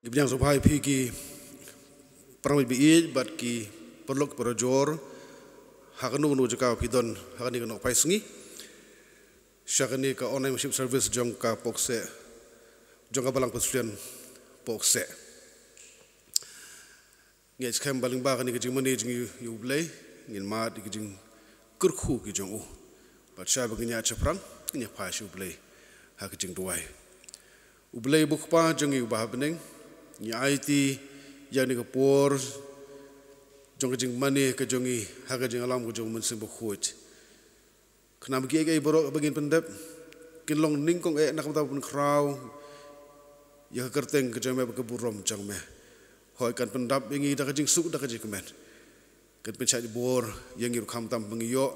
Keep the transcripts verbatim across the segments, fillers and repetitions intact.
Ngi pdiang sngewbha ïa phi ki paralok ba ïeit bad ki paralok parajor ha kano kano ka jaka phi don ha kane ka nohphaisngi sha kane ka online worship service jong ka Pohkseh, jong ka Balang Presbyterian Pohkseh. Ngi skhem ba lyngba kane ka jingmane jong ngi ïa U Blei ngin mad ïa ka jingkyrkhu ka jong u. Bad shaba ngin ïaid shaphrang ngin ïa phai sha U Blei ha ka jingduwai. U Blei U Kpa jong ngi uba ha bneng, ngi aiti ïa kane ka por jong ka jingmane ka jong ngi ha ka jingïalam ka jong U Mynsiem Bakhuid. Khnang ba kiei kiei baroh ba ngin pyndep kin long nyngkong eh na ka bynta ban pynkhraw ïa ka kyrteng ka jong me bad ka burom jong me. Hooid, kan pyndap ïa ngi da ka jingsuk da ka jingkmen. Kan pynshah bor ïa ngi ruh khamtam ba ngi ïoh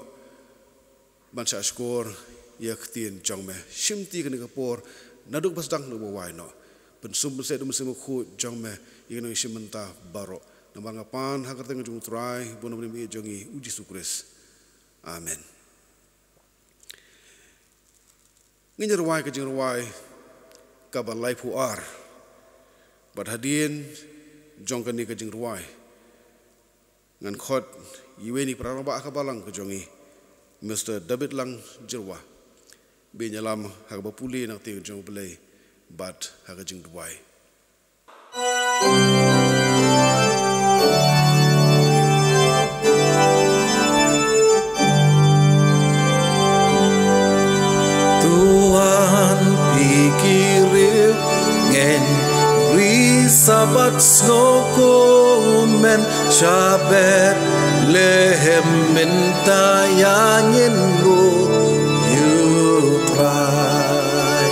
ban shah shkor ïa ka ktien jong me. Shimti kane ka por naduh ba sdang haduh ba wai noh. Pynsum pynseh da U Mynsiem Bakhuid jong me ïa kane ka nongshim bynta baroh. Namar nga pan ha ka kyrteng jong U Trai bad U Nongpynim jong ngi U Jisu Khrist. Amen. Ngin ïa rwai ka jingrwai kaba laiphew ar. Bad hadien jong kane ka jingrwai ngan khot ïa uwei na ki para rangbah ha ka balang ka jong ngi, Mister David Lang Jyrwa, ba un ïalam ha kaba pule na ka ktien jong U Blei bad ha ka jingduwai. To wan phi ki riewngeit, ri Sabbath sngewkmen, sha Bethlehem mynta ïa ngin buh ïa U Trai.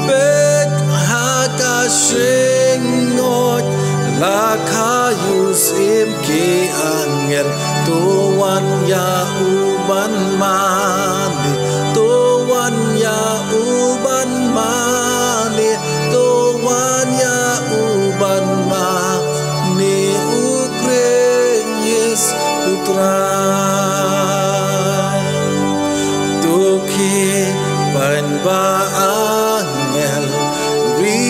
Peit ha ka shyngoid, la kha ïa u syiem ki angel, to wan ïa u ban mane, to wan ïa u ban mane, to wan ïa u ban mane, U Khrist U Trai. To ki paidbah angel, ri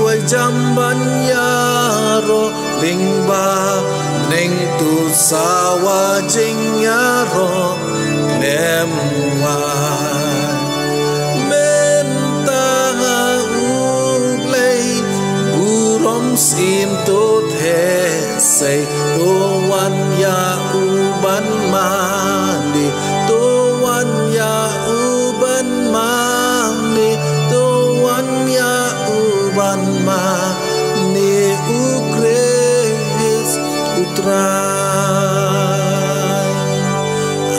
wai jamban ïaroh, lyngba bneng to sawa jingïaroh khlem wai. Mynta ha U Blei burom syiem to theh sei, to wan ïa u ban mane, to wan ïa u ban mane, to wan ïa u ban mane, U Khrist U Trai.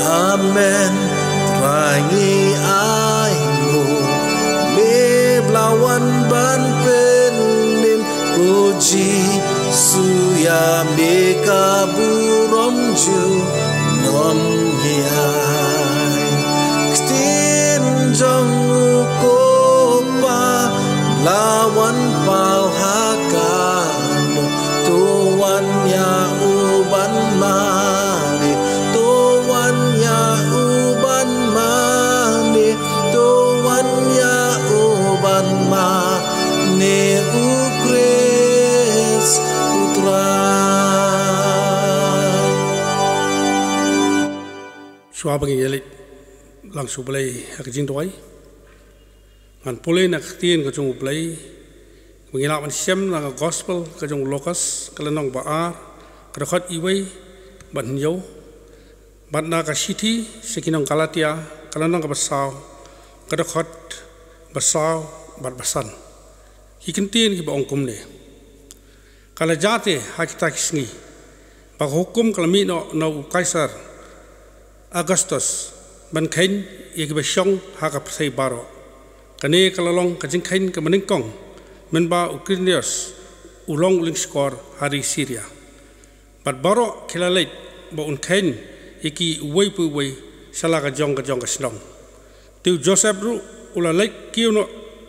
Amen. Trai ngi ainguh, me ba la wan ban pynim, ko Jisu ïa me ka burom junom ngi ai. Ktien jong u ko Pa la wan paw ha ka doh, to wan ïa u ban mane, to wan ïa u ban mane, to wan ïa u ban mane, U Khrist U Trai. Shuwa ba ngin ïa leit lang sha U Blei ha ka jingduwai, ngan pule na ka ktien ka jong U Blei ba ngi lah ban shem na ka Gospel ka jong u Lukas, ka lynnong ba ar, ka dkhot wei bad hynñiew, bad na ka shithi sha ki nong Galatia, ka lynnong kaba saw, ka dkhot ba saw bad ba san. Ki kyntien kiba ong kumne: Ka la jia te ha kita ki sngi ba ka hukum ka la mih noh na u Kaisar Augustus ban kheiñ ïa kiba shong ha ka pyrthei baroh. Kane ka la long ka jingkheiñ kaba nyngkong mynba u Quirinius u long u lyngskor ha ri Syria. Bad baroh ki la leit ba un kheiñ ïa ki uwei pa uwei sha la ka jong ka jong ka shnong. Te u Joseph ruh u la leit kiew noh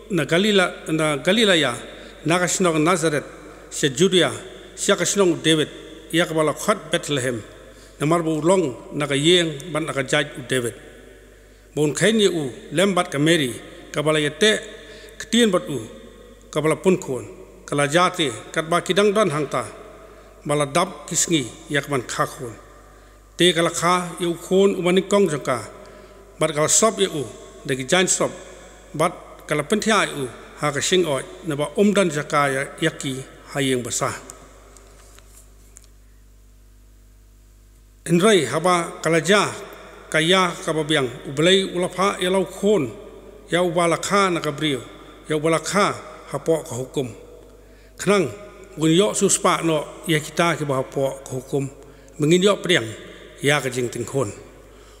na Galila-, na Galilea, na ka shnong Nazareth, sha Judea, sha ka shnong u David, ïa kaba la khot Bethlehem, namar ba u long na ka ïing bad na ka jait u David, ba un kheiñ ïa u lem bad ka Mary, kaba la ïateh ktien bad u, kaba la pun khun. Ka la jia te katba ki dang don hangta, ba la dap ki sngi ïa ka ban kha khun. Te ka la kha ïa u khun uba nyngkong jong ka, bad ka la sop ïa u da ki jaiñ sop, bad ka la pynthiah ïa u ha ka shyngkhoit, naba um don jaka ïa, ïa ki ha ïing basa. Hynrei haba ka la jia ka ïa kaba biang, U Blei u la phah ïa la u khun, ïa uba la kha na ka briew, ïa uba la kha hapoh ka hukum, khnang ba un ïoh siewspah noh ïa kita kiba hapoh ka hukum, ba ngin ïoh pdiang ïa ka jingtieng khun.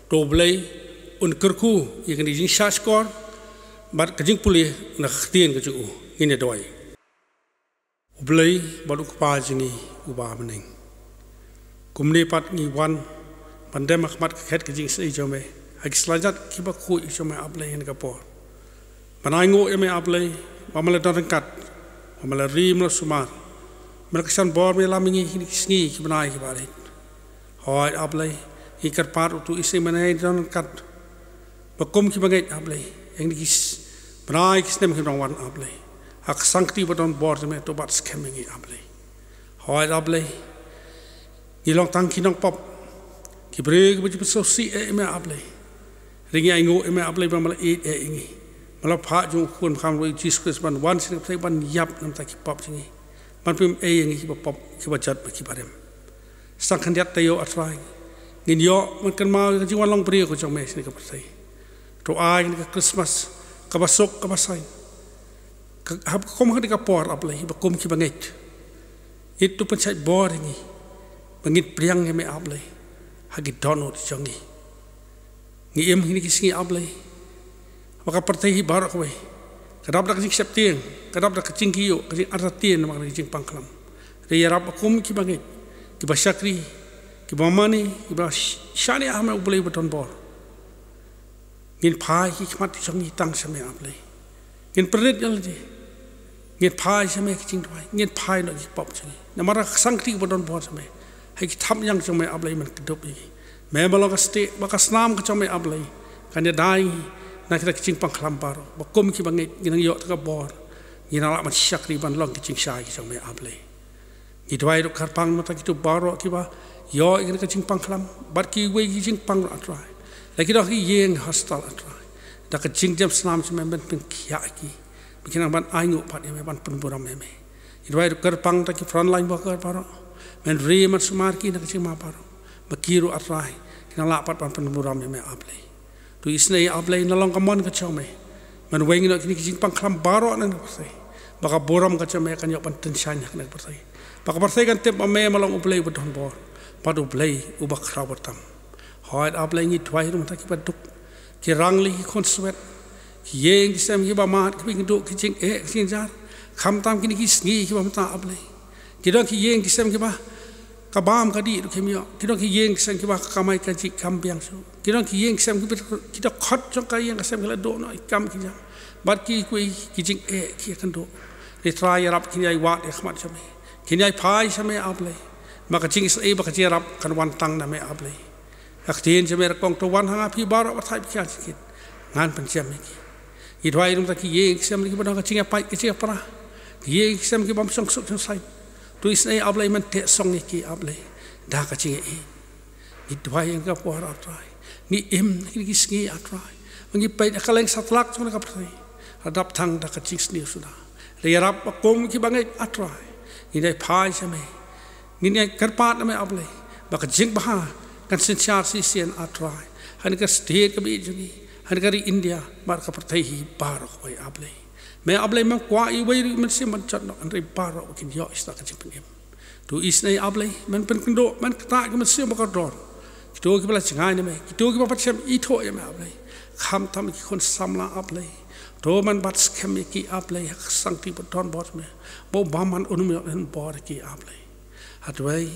To U Blei un kyrkhu ïa kane ka jingshahshkor bad ka jingpule na ka ktien ka jong u. Ngin ïa duwai. U Blei bad U Kpa jong ngi uba ha bneng, kumne pat ngi wan ban dem ha khmat ka khet ka jingisynei jong me ha ki slajat kiba khuid jong me, A Blei, ha kane ka por, ban ainguh ïa me, A Blei, ba me la don ryngkat, ba me la ri, me la sumar, me la kyrshan bor, me la lam ïa ngi ha kine ki sngi, ki bnai kiba rit. Hooid, A Blei, ngi kyrpad ruh, to isynei me ngi don ryngkat, ba kum kiba ngeit, A Blei, ïa kine ki s-, bnai ki snem kiba dang wan, A Blei, ha ka sangkti ba don bor jong me, to bat skhem ïa ngi, A Blei. Hooid, A Blei, ngi long tang ki nongpop, ki briew kiba ju pynsngewsih eh ïa me, A Blei. Hynrei ngi ainguh ïa me, A Blei, ba me la ïeit eh ïa ngi, me la phah jong u Khun ba kham roi, Jisu Khrist, ban wan sha kane ka pyrthei ban ïap na ka bynta ki pop jong ngi, ban pynmih ïa ngi kiba pop, kiba jot bad kiba rim. Sa khyndiat taïew, A Trai, ngin ïoh ban kynmaw ïa ka jingwan long briew ka jong me sha kane ka pyrthei. To ai kane ka Khristmas kaba suk kaba saiñ, ka, haba kum ha kane ka por, A Blei, ba kum kiba ngeit, ngin, to pynshait bor ïa ngi, ba ngin pdiang ïa me, A Blei, ha ki dohnud jong ngi. Ngi im ha kine ki sngi, A Blei, ba ka pyrthei hi baroh kawei ka dap da ka jingsheptieng, ka dap da ka jingkyiuh, ka jingartatien, namar ka jingpang khlam. Hynrei ïarap ba kum kiba ngeit, kiba shakri, kiba mane, kiba sh-, shaniah ha me, U Blei uba don bor, ngin phai ki khmat jong ngi tang sha me, A Blei. Ngin pynrit ïa lade, ngin phai sha me ki jingduwai, ngin phai noh ki pop jong ngi, namar ka sangkti ba don bor sha me, ha ki thapniang jong me, A Blei, men kdup ïa ngi. Me ba long ka stieh bad ka snam ka jong me, A Blei, kan ïada ïa ngi na kita ki jingpang khlam baroh, ba kum kiba ngeit ngin nang ïoh tang ka bor, ngin nang lah ban shakri, ban long ki jingshai ki jong me, A Blei. Ngi duwai ruh kyrpang na bynta kito baroh kiba ïoh ïa kane ka jingpang khlam, bad kiwei ki jingpang ruh, A Trai, la ki don ha ki ïing hostel, A Trai, da ka jingjem snam jong me men pynkhiah ïa ki, ba kin nang ban ainguh pat ïa me, ban pynburom ïa me. Ngi duwai ruh kyrpang na bynta ki frontline worker baroh, men ri, men sumar ïa ki na ka jingma baroh, ba ki ruh, A Trai, kin nang lah pat ban pynburom ïa me, A Blei. To isynei, A Blei, na long ka mon ka jong me, men weng noh kine ki jingpang khlam baroh na kane ka pyrthei, ba ka burom ka jong me kan ïoh ban tyngshaiñ ha kane ka pyrthei, ba ka pyrthei kan tip ba me, me long U Blei uba don bor, bad U Blei uba khraw bad tam. Hooid, A Blei, ngi duwai ruh na bynta kiba duk, ki rangli, ki khunswet, ki ïing ki sem kiba mad, kiba ïakynduh, ki jingeh, ki jingjar, khamtam kine ki sngi kiba mynta, A Blei. Ki don ki ïing ki sem kiba ka bam ka dih ruh kim ïoh. Ki don ki ïing ki sem kiba ka kamai kajih kam biang shuh. Ki don ki ïing ki sem kiba ki dkhot jong ka ïing ka sem ki la duh noh ïa ki kam ki jam, bad kiwei ki jingeh ki ïakynduh. Hynrei Trai, ïarap kin ïai wad ïa ka khmat jong me, kin ïai phai sha me, A Blei, ba ka jingisynei bad ka jingïarap kan wan tang na me, A Blei. Ka ktien jong me ka ong, to wan ha nga phi baroh ba thait bad khia jingkit, ngan pynjem ïa ki. Ngi duwai ruh na bynta ki ïing ki sem kiba don ka jingïapait ka jingïapra, ki ïing ki sem ki bym shong suk shong saiñ. To isynei, A Blei, men teh song ïa ki, A Blei, da ka jingïaieit. Ngi duwai ïa kane ka por, A Trai, ngi im ha kine ki sngi, A Trai, ba ngi peit ha ka lyngkha satlak jong kane ka pyrthei, la dap tang da ka jingsniew suda. Hynrei ïarap ba kum kiba ngeit, A Trai, ngin ïai phai sha me, ngin ïai kyrpad na me, A Blei, ba ka jingbha kan synshar shisien, A Trai, ha kane ka state kaba ïeit jong ngi, ha kane ka ri India, bad ka pyrthei hi baroh kawei, A Blei. Me, A Blei, mem kwah iwei ruh i mynsiem ban jot noh, hynrei baroh ba kin ïoh ïa ka jingpynim. To isynei, A Blei, men pynkynduh, men ktah ïa ki mynsiem ba kordor, kito kiba la jngai na me, kito kiba pat shem ithuh ïa me, A Blei, khamtam ki khun samla, A Blei. To men bat skhem ïa ki, A Blei, ha ka sangti ba don bor me, ba u bymman un ym ïoh ban bor ïa ki, A Blei. Hynrei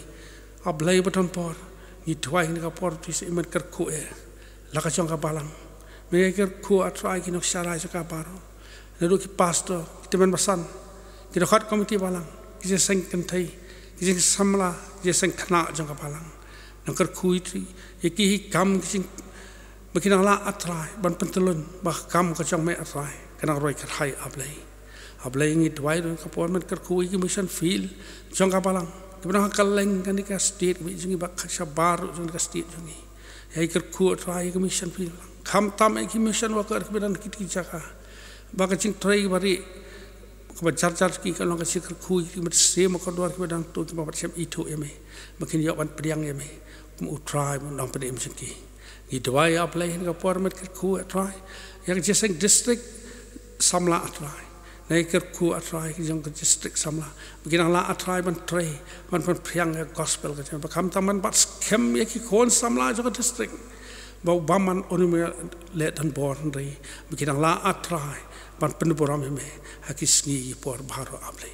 A Blei ba don bor, ngi duwai ha kane ka por, to isynei, men kyrkhu eh la ka jong ka balang. Men kyrkhu, A Trai, ki nongshakri jong ka baroh, naduh ki pastor, ki tymmen basan, ki dkhot komiti balang, ki jingseng kynthei, ki jingsamla, ki jingseng khynnah jong ka balang. Nang kyrkhu ïa ki ha ki kam ki jing, ba kin nang lah, A Trai, ban pyntyllun ba ka kam ka jong me, A Trai, kan nang roi kyrhai, A Blei. A Blei, ngi duwai ruh ha kane ka por ban kyrkhu ïa ki mission field jong ka balang kiba don ha kylleng kane ka state, kaba jong ngi bad sha baroh jong ka state jong ngi. Ïa ki kyrkhu, A Trai, ïa ki mission field, khamtam ïa ki mission worker kiba don ha kito ki jaka, ba ka jingtrei kaba rieh kaba jar jar jong ki kan long ka jingkyrkhu ïa ki mynsiem kordor kiba don ha kito kiba bad shem ithuh ïa me, ba kin ïoh ban pdiang ïa me kum U Trai bad U Nongpynim jong ki. Ngi duwai, A Blei, ha kane ka por ban kyrkhu, A Trai, ïa ka jingïaseng district samla, A Trai, na ki kyrkhu, A Trai, ki jong ka district samla, ba kin nang lah, A Trai, ban trei, ban pynphriang ïa ka gospel ka jong me, ba khamtam ban bat skhem ïa ki khun samla jong ka district, ba u bym man un ym leh donbor, hynrei ba kin nang lah, A Trai, ban pynburom ïa me ha ki sngi ki por baroh, A Blei.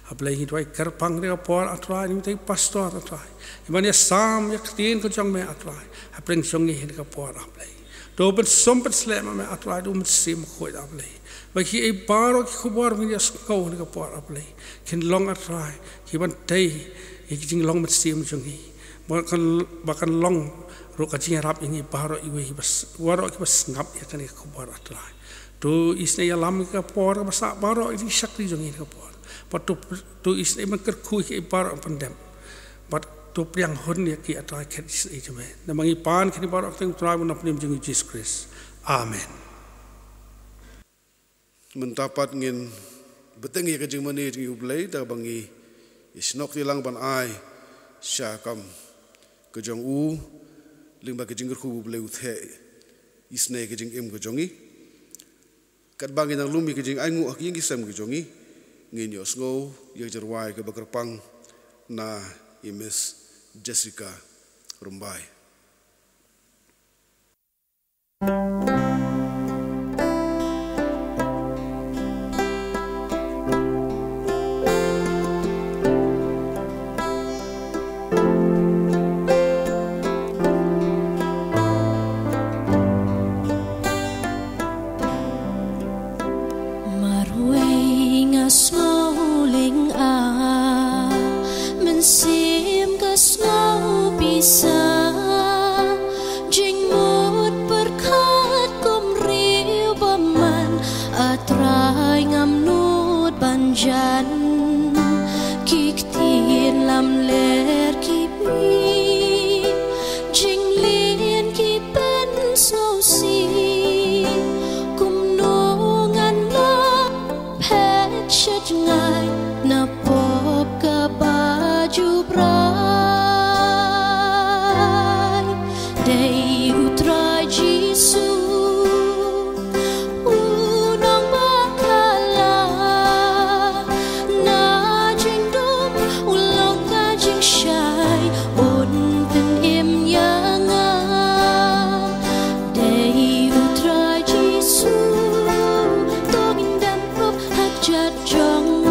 A Blei, ngi duwai kyrpang ha kane ka por, A Trai, ïa uta u pastor, A Trai, uban ïasam ïa ka ktien ka jong me, A Trai, hapdeng jong ngi ha kane ka por, A Blei. To pynsum pynslem ma me, A Trai, da u Mynsiem Bakhuid, A Blei, ba kiei baroh ki khubor ba ngin ïohsngew ha kane ka por, A Blei, kin long, A Trai, kiban tei ïa ki jinglong mynsiem jong ngi, ba kan, ba kan long ruh ka jingïarap ïa ngi baroh iwei, ba s-, baroh kiba sngap ïa kane ka khubor, A Trai. To isynei ïalam ha kane ka por, kaba sah baroh ïa ki shakri jong ngi ha kane ka por. Bad to, to isynei ban kyrkhu ïa kiei baroh ban pyndep. Bad to pdiang hun ïa ki, A Trai, khet isynei jong me. Namar ngi pan kine baroh ha ka kyrteng U Trai bad U Nongpynim jong ngi, U Jisu Khrist. Amen. Mynta pat ngin bteng ïa ka jingmane jong U Blei da kaba ngi ïasnoh kti lang ban ai sha kam ka jong u, lyngba ka jingkyrkhu ba U Blei u theh isynei ka jingim ka jong ngi. Katba ngin nang lum ïa ka jingainguh ha ka ïing ki sem ka jong ngi, ngin ïohsngew ïa ka jingrwai kaba kyrpang na i Miss Jessica Rymbai. Marwei nga sngewlyngngoh, mynsiem ka sngewbisa, jingmut pyrkhat kum riew bymman, A Trai ngam nud ban jan, ki ktien lamler ki mih, jingleh ki pynsngewsih, kumno ngan lah phet sha jngai na pop kaba ju brai. Dei U Trai Jisu, U Nongbakla, na jingdum u long ka jingshai, un pynim ïa nga. Dei U Trai Jisu, to ngin dem pop ha kjat jong u.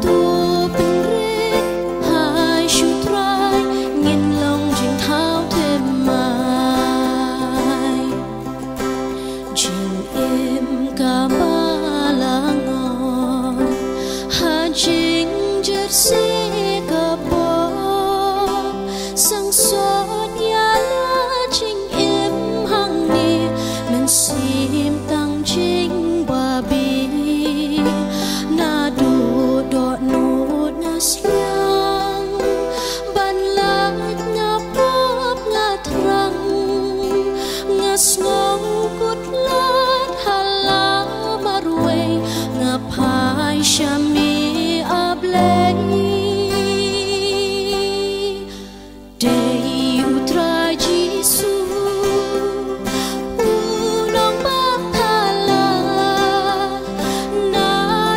To pynrit ha U Trai, ngin long jingthaw thymmai. Jingim kaba langor ha jingjyrsieh ka pop, sngewsih ïa la jingim hangne, mynsiem tang jingbabe, naduh dohnud na sliang, ban lait na pop nga thrang, nga sngewkhuslai ha la marwei, nga phai sha me, A Blei. Dei U Trai Jisu, U Nongbakla, na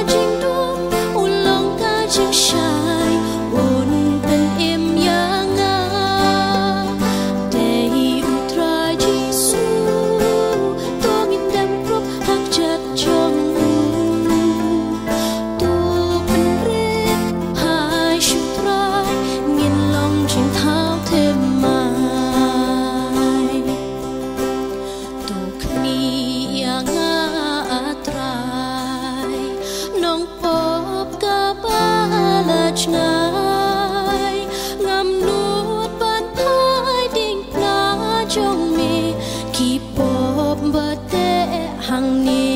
jingdum u long ka jingshai, un pynim ïa nga. Dei U Trai Jisu, to ngin dem pop ha kjat jong u. To pynrit ha U Trai, ngin long jingthaw thymmai. To khmih ïa nga, A Trai, nongpop kaba la jngai, ngam nud ban phai diengphna jong me, ki pop ba teh hangne,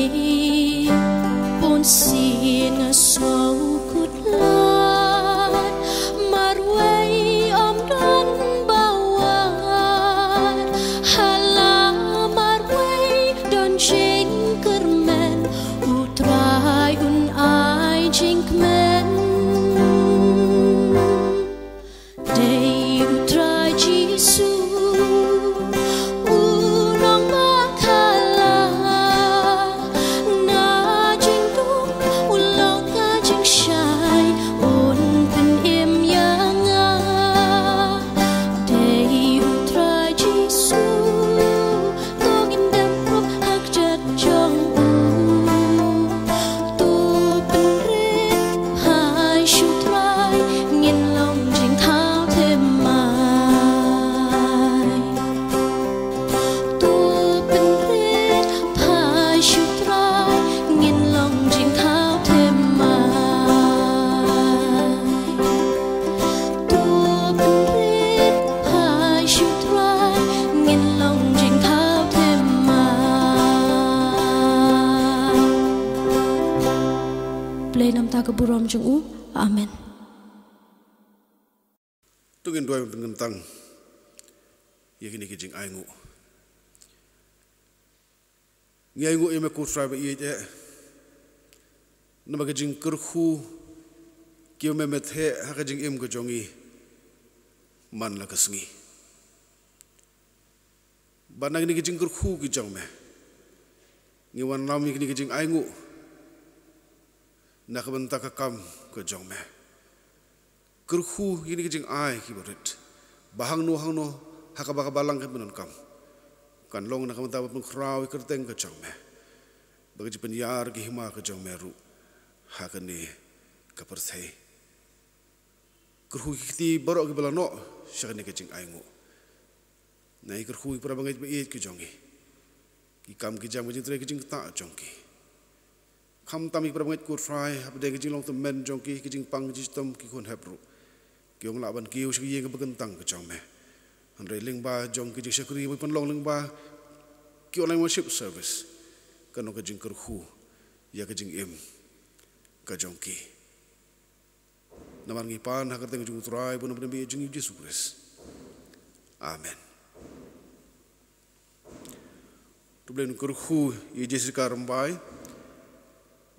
jingkmen. Dei u Trai Jisu, u nongmakala, na jingdum u long ka jingshai, un pynim ïa nga. Dei u Trai Jisu, to ngin dem ruh ha kjat jong u. To pynrit ha shu Trai, ngin long jingthaw thymmai. To pynrit ha shu Trai, ngin long jingthaw thymmai. To pynrit ha shu Trai, ngin long jingthaw thymmai. Blei namar ka burom jong u. Amen. To ngin duwai ban pynkyntang ïa kine ki jingainguh. Ngi ainguh ïa me ko Trai ba ïeit eh, namar ka jingkyrkhu kiba me theh ha ka jingim ka jong ngi man la ka sngi. Bad na kine ki jingkyrkhu ki jong me, ngi wanlam ïa kine ki jingainguh na ka bynta ka kam ka jong me. Kyrkhu ïa kine ki jingai kiba rit, ba hangno hangno ha kaba ka balang kan pyndonkam, kan long na ka bynta ba pynkhraw ïa ka kyrteng ka jong me, ba ka jingpynïar ka hima ka jong me ruh ha kane ka pyrthei. Kyrkhu ïa ki kti baroh kiba la noh sha kane ka jingainguh. Ngi kyrkhu ïa ki para bangeit ba ïeit ki jong ngi, ki kam ki jam, ka jingtrei ka jingktah jong ki. Khamtam ïa ki para bangeit ko Trai, hapdeng ka jinglong tymmen jong ki, ka jingpang ka jingshitom, ki khun hep ruh ki ong lah ban kiew sha ka ïing kaba kyntang ka jong me. Hynrei lyngba jong ki jingshakri ba pynlong lyngba ki online worship service, kan long ka jingkyrkhu ïa ka jingim ka jong ki. Namar ngi pan ha ka kyrteng jong u Trai bad u Nongpynim jong ngi Jisu Khrist. Amen. To Blei un kyrkhu ïa i Jessica Rymbai,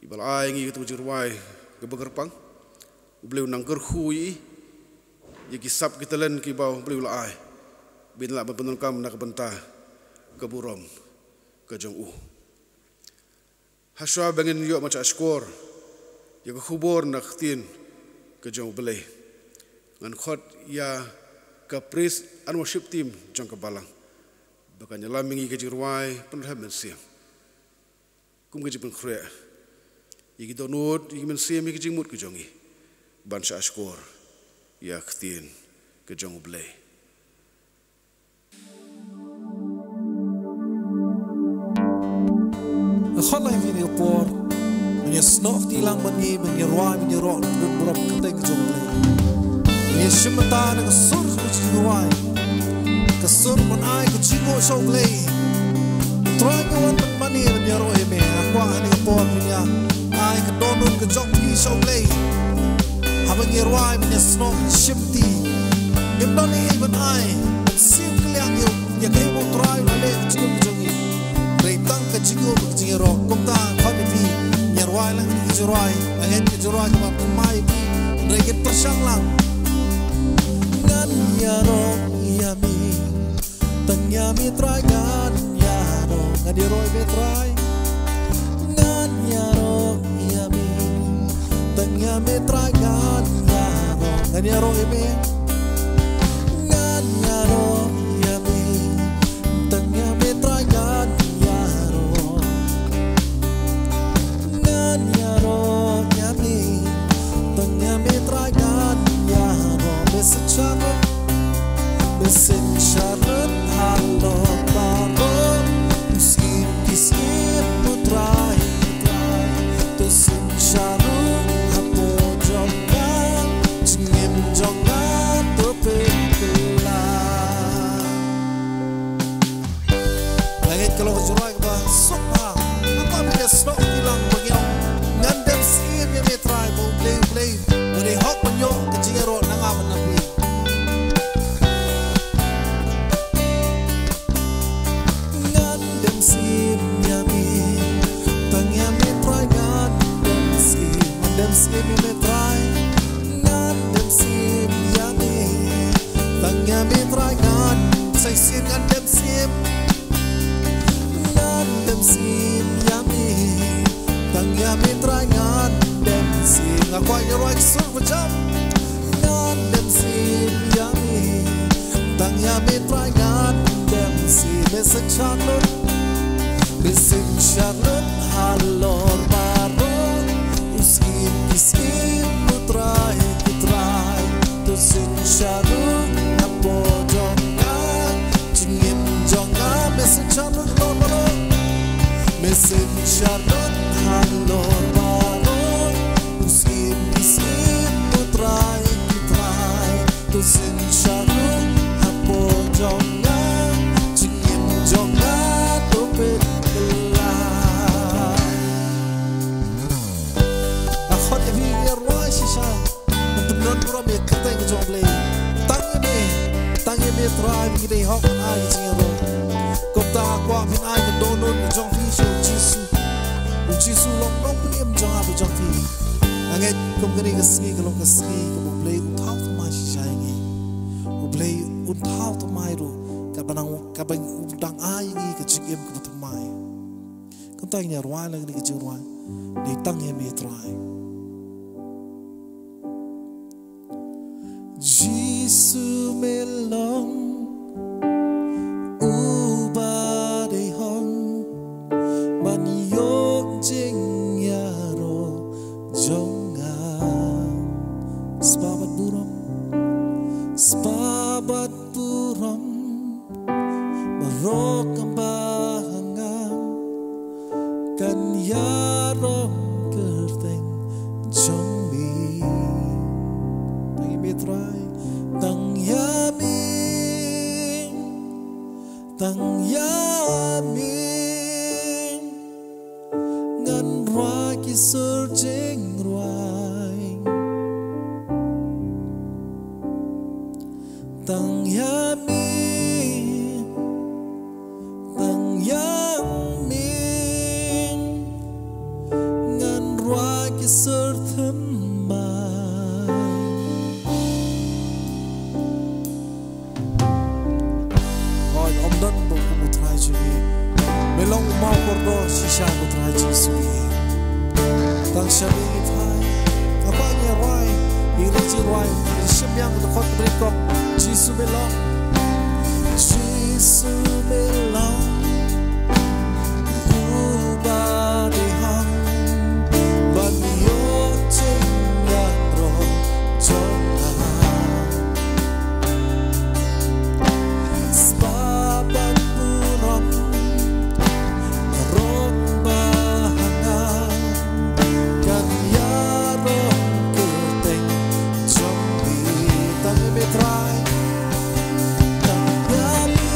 iba la ai ngi katto ka jingrwai kaba kyrpang. U Blei un nang kyrkhu ïa i, ïa ki sap ki talent kiba u Blei u la ai, ba in lah ban pyndonkam na ka bynta ka burom ka jong u. Hashwa ba ngin ïoh ban shahshkor ïa ka khubor na ka ktien ka jong u Blei, ngan khot ïa ka praise and worship team jong ka balang ba kan ïalam ïa ngi ka jingrwai pynrhem mynsiem, kum ka jingpynkhreh ïa ki dohnud, ïa ki mynsiem, ïa ki jingmut ka jong ngi ban shahshkor ïa ka ktien ka jong u Blei. Nga khot lang ïa phi ha kane ka por ban ïasnoh kti lang bad ngi, ban ïarwai, ban ïaroh, ban burom ha ka kyrteng ka jong U Blei. Ban ïashim bynta na ka sur ka jingrwai, ka sur ban ai ka jingnguh sha U Blei. Trai, nga wan ban mane ban ïaroh ïa me. Nga kwah ha kane ka por ban ïa ai ka dohnud ka jong phi sha U Blei. Haba ngi rwai, ban ïasnoh, shim kti, ngim don ei ei ban ai, ban siew kylliang ïa u, ïa kaei ba U Trai u la leh ha ka jingim ka jong ngi. Hynrei tang ka jingnguh bad ka jingïaroh. Kumta nga khot ïa phi, ngin ïarwai lang ïa ka jingrwai, ka ngeit ka jingrwai kaba thymmai ïa phi. Hynrei ngin pyrshang lang. Ngan ïaroh ïa me. Tang ïa me Trai ngan ïaroh, ngan ïaroh ïa me Trai. Ngan ïaroh ïa me. Tang ïa me Trai ngan ïaroh, ngan ïaroh ïa me. Ngan ïaroh ïa me. Tang ïa me Trai ngan ïaroh. Ngan ïaroh ïa me, tang ïa me Trai ngan ïaroh. Bad shisha ruh, bad shisha ruh halor baroh, u skhem ki skhem U Trai, U Trai. To shisha ruh hapoh jong nga, jingim jong nga to pynkylla. Nga ngeit ka long ka jingrwai kaba suk bha. Nga kwah ba phi ïasnoh kti lang bad ngi ong, ngan dem syiem ïa me Trai, ba U Blei, U Blei, U Blei hok ban ïoh ka jingïaroh na nga bad na phi. Ngan dem syiem ïa me Sim ïa me, tang ïa me Trai ngan dem sim. Nga kwah ïa rwai ki sur ba jam. Ngan dem sim ïa me, tang ïa me Trai ngan dem sim. Me synshar lut, me synshar lut halor baroh. U syiem ki syiem, u Trai ki trai. To synshar lut hapoh jong nga, jingim jong nga. Me synshar lut halor baroh. Me synshar lut halor baroh. U syiem ki syiem, u Trai ki trai. To synshar lut hapoh jong nga, jingim jong nga to pynkylla. Nga khot ïa phi ïa rwai shisha. Ban pyndonkam ïa ka kyrteng ka jong U Blei. Tang ïa me, tang ïa me Trai, ngi dei hok ban ai ka jingïaroh. Kumta nga kwah phin ai ka dohnud ka jong phi sha U Jisu. U Jisu long Nongpynim jong nga bad jong phi. Nga ngeit kum kane ka sngi ka long ka sngi kaba U Blei un thaw thymmai shisha ïa ngi. U Blei un thaw thymmai ruh kaba nang, kaba u dang ai ïa ngi ka jingim kaba thymmai. Kumta ngin ïa rwai lang kane ka jingrwai, Dei tang ïa me Trai. Jisu me long uba dei hok ban ïoh jingïaroh jong nga. Spah bad burom, spah bad burom, baroh kaba ha nga kan ïaroh kyrteng jong me. Tang ïa me Trai, tang ïa me, tang ïa me ngan rwai ki sur jingrwai. Tang ïa me, tang ïa me ngan rwai ki sur thymmai. Oi, ym don bad u Trai jong ngi. Me long u mawkordor shisha, ko Trai Jisu. Tang sha me Trai. Nga kwah ngin ïa rwai, ngin ïa rwai, ngin shim ïa ka dkhot ka bynriew kop. Jisu me long. Jisu me long. Uba dei hok ban ïoh jingïaroh jong nga. Spah bad burom baroh ba ha nga kan ïaroh kyrteng jong me. Tang ïa me Trai, tang ïa me,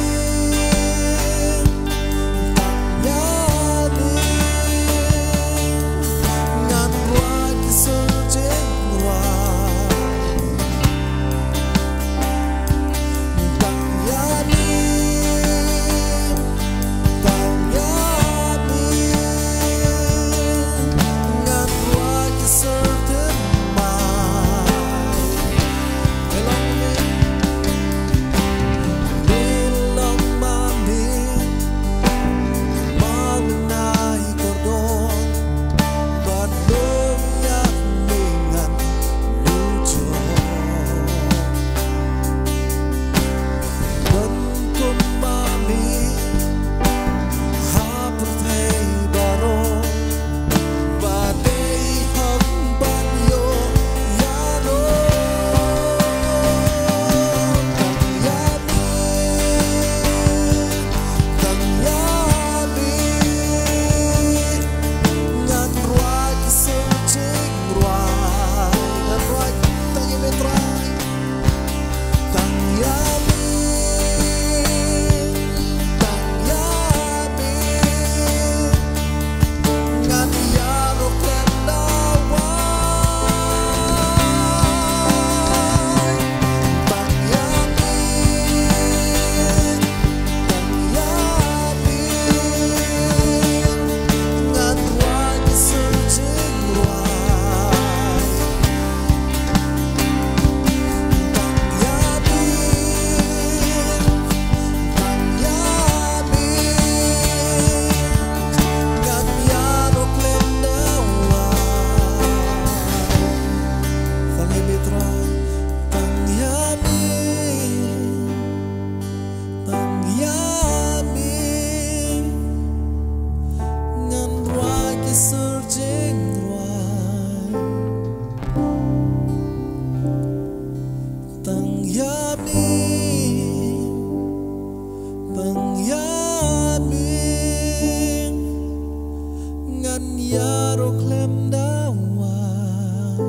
Ïaroh khlem da wai.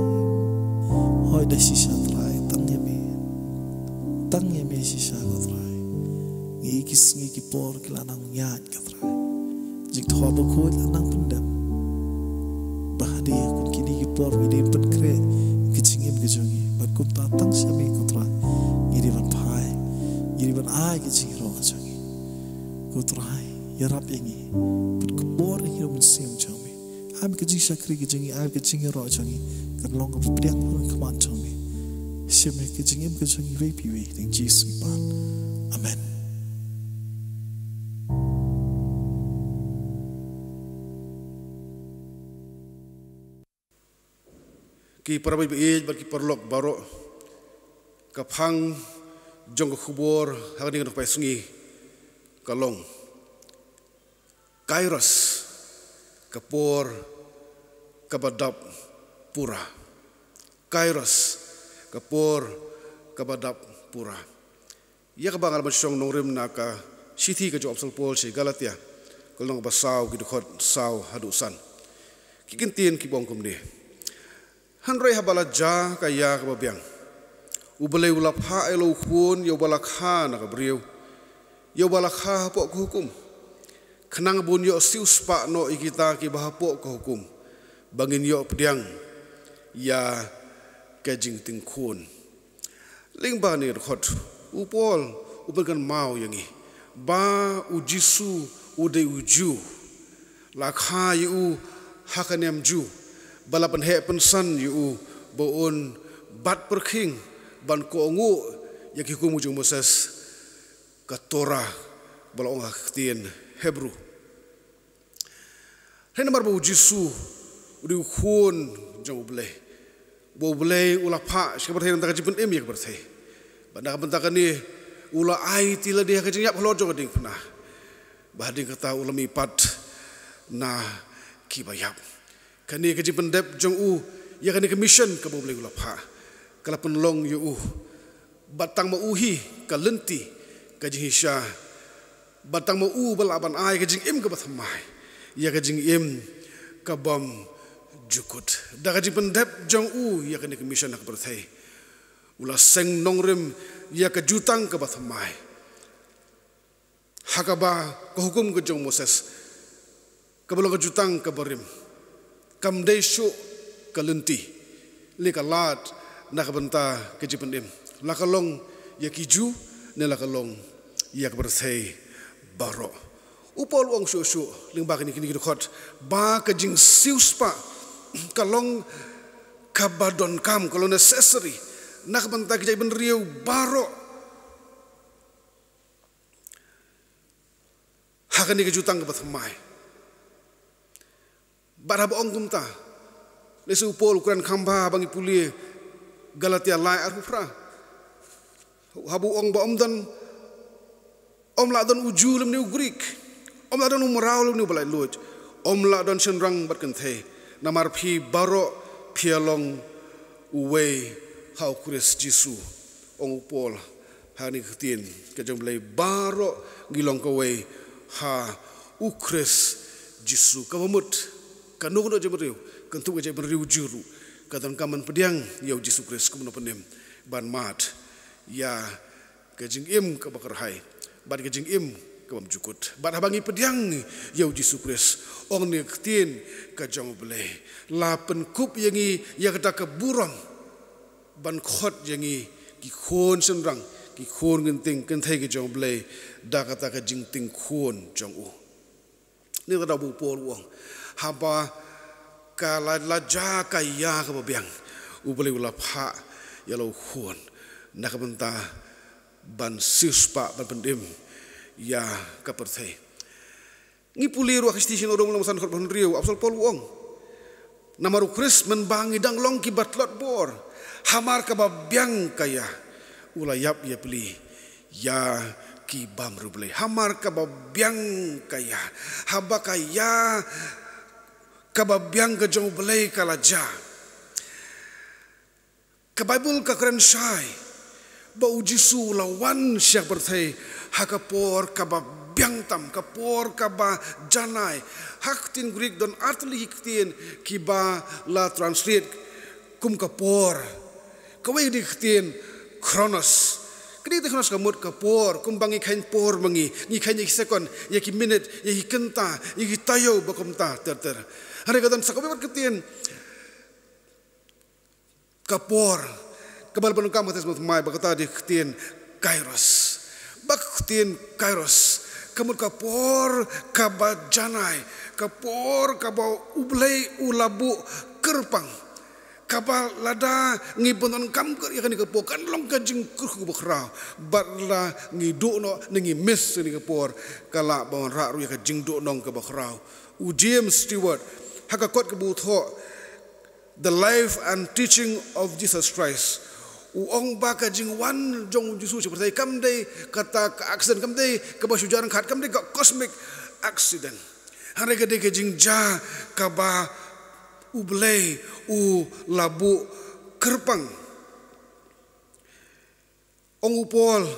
Hoi da shisha Trai, tang ïa me. Tang ïa me shisha ko Trai. Ngi ki sngi ki por ki la nang ïaid ko Trai. Jingthoh bakhuid la nang pyndep. Ba hadien kum kine ki por ngi dei ban pynkhreh ka jingim ka jong ngi. Bad kumta tang sha me ko Trai. Ngi dei ban phai. Ngi dei ban ai ka jingïaroh ka jong ngi. Ko Trai, ïarap ïa ngi. Bad khublei ïa ngi ruh mynsiem jong me. Ai me ka jingshakri ka jong ngi, ai me ka jingïaroh jong ngi. Kan long kaba pdiang ha khmat jong me. Shim me ka jingim ka jong ngi iwei pa iwei. Ha ka kyrteng Jisu ngi pan. Amen. Ki para baieit bad ki paralok baroh, ka phang jong ka khubor ha kane ka nongpai sngi ka long Kairos, ka por kaba dap pura. Kairos, ka por kaba dap pura. Ïa kaba nga la ban shong nongrim na ka shithi ka jong u Apostol Paul sha ki Galatia, ka lynnong ba saw, ki dkhot saw haduh san. Ki kyntien kiba ong kumne. Hynrei haba la jia ka ïa kaba biang, U Blei u la phah ïa la u Khun, ïa uba la kha na ka briew, ïa uba la kha hapoh ka hukum, khnang ba un ïoh siewspah noh ïa kita kiba hapoh ka hukum, ba ngin ïoh pdiang ïa ka jingtieng khun. Lyngba kane ka dkhot, u Paul u pynkynmaw ïa ngi ba u Jisu u dei u Jiw, la kha ïa u ha ka niam Jiw, ba la pynheh pynsan ïa u ba un bat pyrkhing ban kohnguh ïa ki hukum ka jong u Moses, ka Torah ba la ong ha ka ktien Hebru. Hynrei namar ba u Jisu u dei u Khun jong U Blei, ba U Blei u la phah sha ka pyrthei na ka bynta ka jingpynim ïa ka pyrthei, bad na ka bynta kane u la aiti lade ha ka jingïap halor jong ka diengphna, ba hadien kata u la mihpat na kiba ïap. Kane ka jingpyndep jong u ïa kane ka mission kaba U Blei u la phah, ka la pynlong ïa u. Bad tang ma u hi ka lynti ka jinghisha, bad tang ma u ba lah ban ai ka jingim kaba thymmai, ïa ka jingim kabym jukut. Da ka jingpyndep jong u ïa kane ka mission ha ka pyrthei, u la seng nongrim ïa ka jutang kaba thymmai, ha kaba ka hukum ka jong u Moses, kaba long ka jutang kaba rim, kam dei shuh ka lynti, lei ka lad na ka bynta ka jingpynim, la ka long ïa ki Jiw ne la ka long ïa ka pyrthei baroh. U Paul u ong shuh shuh lyngba kine, kine ki dkhot, ba ka jingsiewspah ka long kaba donkam, ka long necessary na ka bynta ki jaitbynriew baroh ha kane ka jutang kaba thymmai. Bad haba ong kumta, lehse u Paul u kren kham bha haba ngi pule Galatia lai arphew phra, haba u ong ba ym don, ym lah don u Jiw lymne u Grik, ym lah don u mraw lymne u ba laitluid, ym lah don shynrang bad kynthei, namar phi baroh phi ïa long uwei ha u Khrist Jisu. Ong u Paul, ha kane ka ktien ka jong U Blei, baroh ngi long kawei ha u Khrist Jisu. Kaba mut, kano kano ka jaitbynriew, kyntu ka jaitbynriew Jiw ruh, ka donkam ban pdiang ïa u Jisu Khrist kum u nongpynim, ban mad ïa ka jingim kaba kyrhai bad ka jingim kabym jukut. Bad haba ngi pdiang ïa u Jisu Khrist, ong kane ka ktien ka jong U Blei, la pynkup ïa ngi ïa kata ka burom ban khot ïa ngi ki khun shynrang, ki khun kynthei, kynthei ka jong U Blei, da kata ka jingtieng khun jong u. Ni kata ba u Paul u ong, haba ka la, la jia ka ïa kaba biang, U Blei u la phah ïa la u Khun na ka bynta ban siewspah, ban pynim ïa ka pyrthei. Ngi pule ruh ha ka shithi sha ki Rom lynnong ba san dkhot ba hynriew, u Apostol Paul u ong, namar u Khrist mynba ngi dang long kiba tlot bor, hamar kaba biang ka ïa, u la ïap ïapli ïa ki bym riewblei. Hamar kaba biang ka ïa, haba ka ïa kaba biang ka jong U Blei ka la jia, ka Baibl ka kren shai ba u Jisu u la wan sha ka pyrthei ha ka por kaba biang tam, ka por kaba janai. Ha ka ktien Greek don artylli ki ktien kiba la translate kum ka por. Kawei ka dei ka ktien chronos. Ka dei ka ktien chronos ka mut ka por, kumba ngi kheiñ por ma ngi, ngi kheiñ ïa ki second, ïa ki minute, ïa ki kynta, ïa ki taïew ba kumta ter ter. Hynrei ka don sa kawei pat ka ktien, ka por kaba la pyndonkam ha ka Testament Thymmai, ba kata dei ka ktien kairos. Ba ka ktien kairos ka mut ka por kaba janai, ka por kaba U Blei u la buh kyrpang, kaba lada ngi pyndonkam ïa kane ka por kan long ka jingkyrkhu bakhraw, bad la ngi duh noh ne ngi miss ïa kane ka por, ka lah ban wanrah ruh ïa ka jingduhnong kaba khraw. U James Stewart ha ka kot kaba u thoh The Life and Teaching of Jesus Christ, u ong ba ka jingwan jong U Jisu sha pyrthei kam dei kata ka accident, kam dei kaba shu jia ryngkat, kam dei ka cosmic accident. Hynrei ka dei ka jingjia kaba U Blei u la buh kyrpang. Ong u Paul,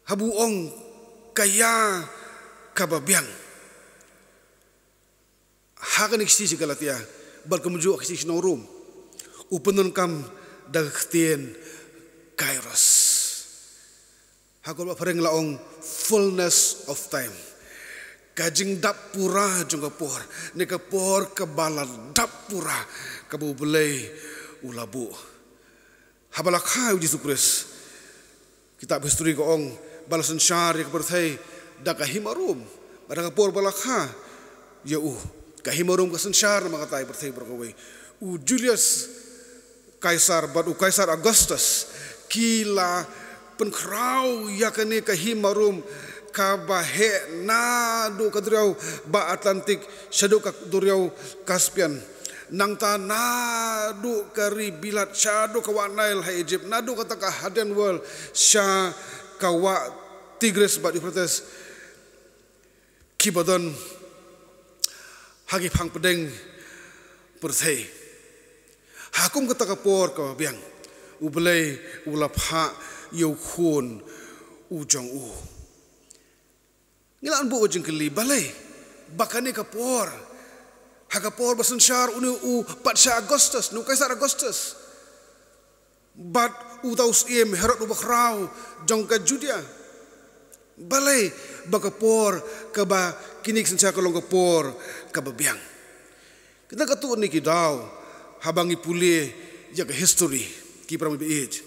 haba u ong ka ïa kaba biang ha kane ka shithi sha ki Galatia, bad kumjuh ka shithi sha ki nong Rom, u pyndonkam da ka ktien kairos. Ha ka Phareng la ong fullness of time. Ka jingdap pura jong ka por, ne ka por kaba la dap pura, kaba U Blei u la buh. Haba la kha ïa U Jisu Khrist, kitab history ka ong ba la synshar ïa ka pyrthei da ka hima Rom, bad ha ka por ba la kha ïa u, ka hima Rom ka synshar namar kata ïa ka pyrthei baroh kawei. U Julius Caesar bad u Caesar Augustus ki la pynkhraw ïa kane ka hima Rom kaba heh naduh ka duriaw ba Atlantic shaduh ka duriaw Caspian. Nangta naduh ka ri Bilat shaduh ka wah Nile ha Egypt, naduh kata ka Hadean World sha ka wah Tigris bad Euphrates, kiba don ha ki phang pdeng pyrthei. Ha kum kata ka por kaba biang, U Blei u la phah ïa u Khun u jong u. Ngi lah ban buh ka jingkylli, balei ba kane ka por, ha ka por ba synshar une u patsha Augustus, ne u Kaisar Augustus, bad uta u syiem Herod uba khraw jong ka Judia, balei ba ka por kaba kine ki synshar ka long ka por kaba biang? Kita katto katne ki daw, haba ngi pule ïa ka history, ki para bangeit,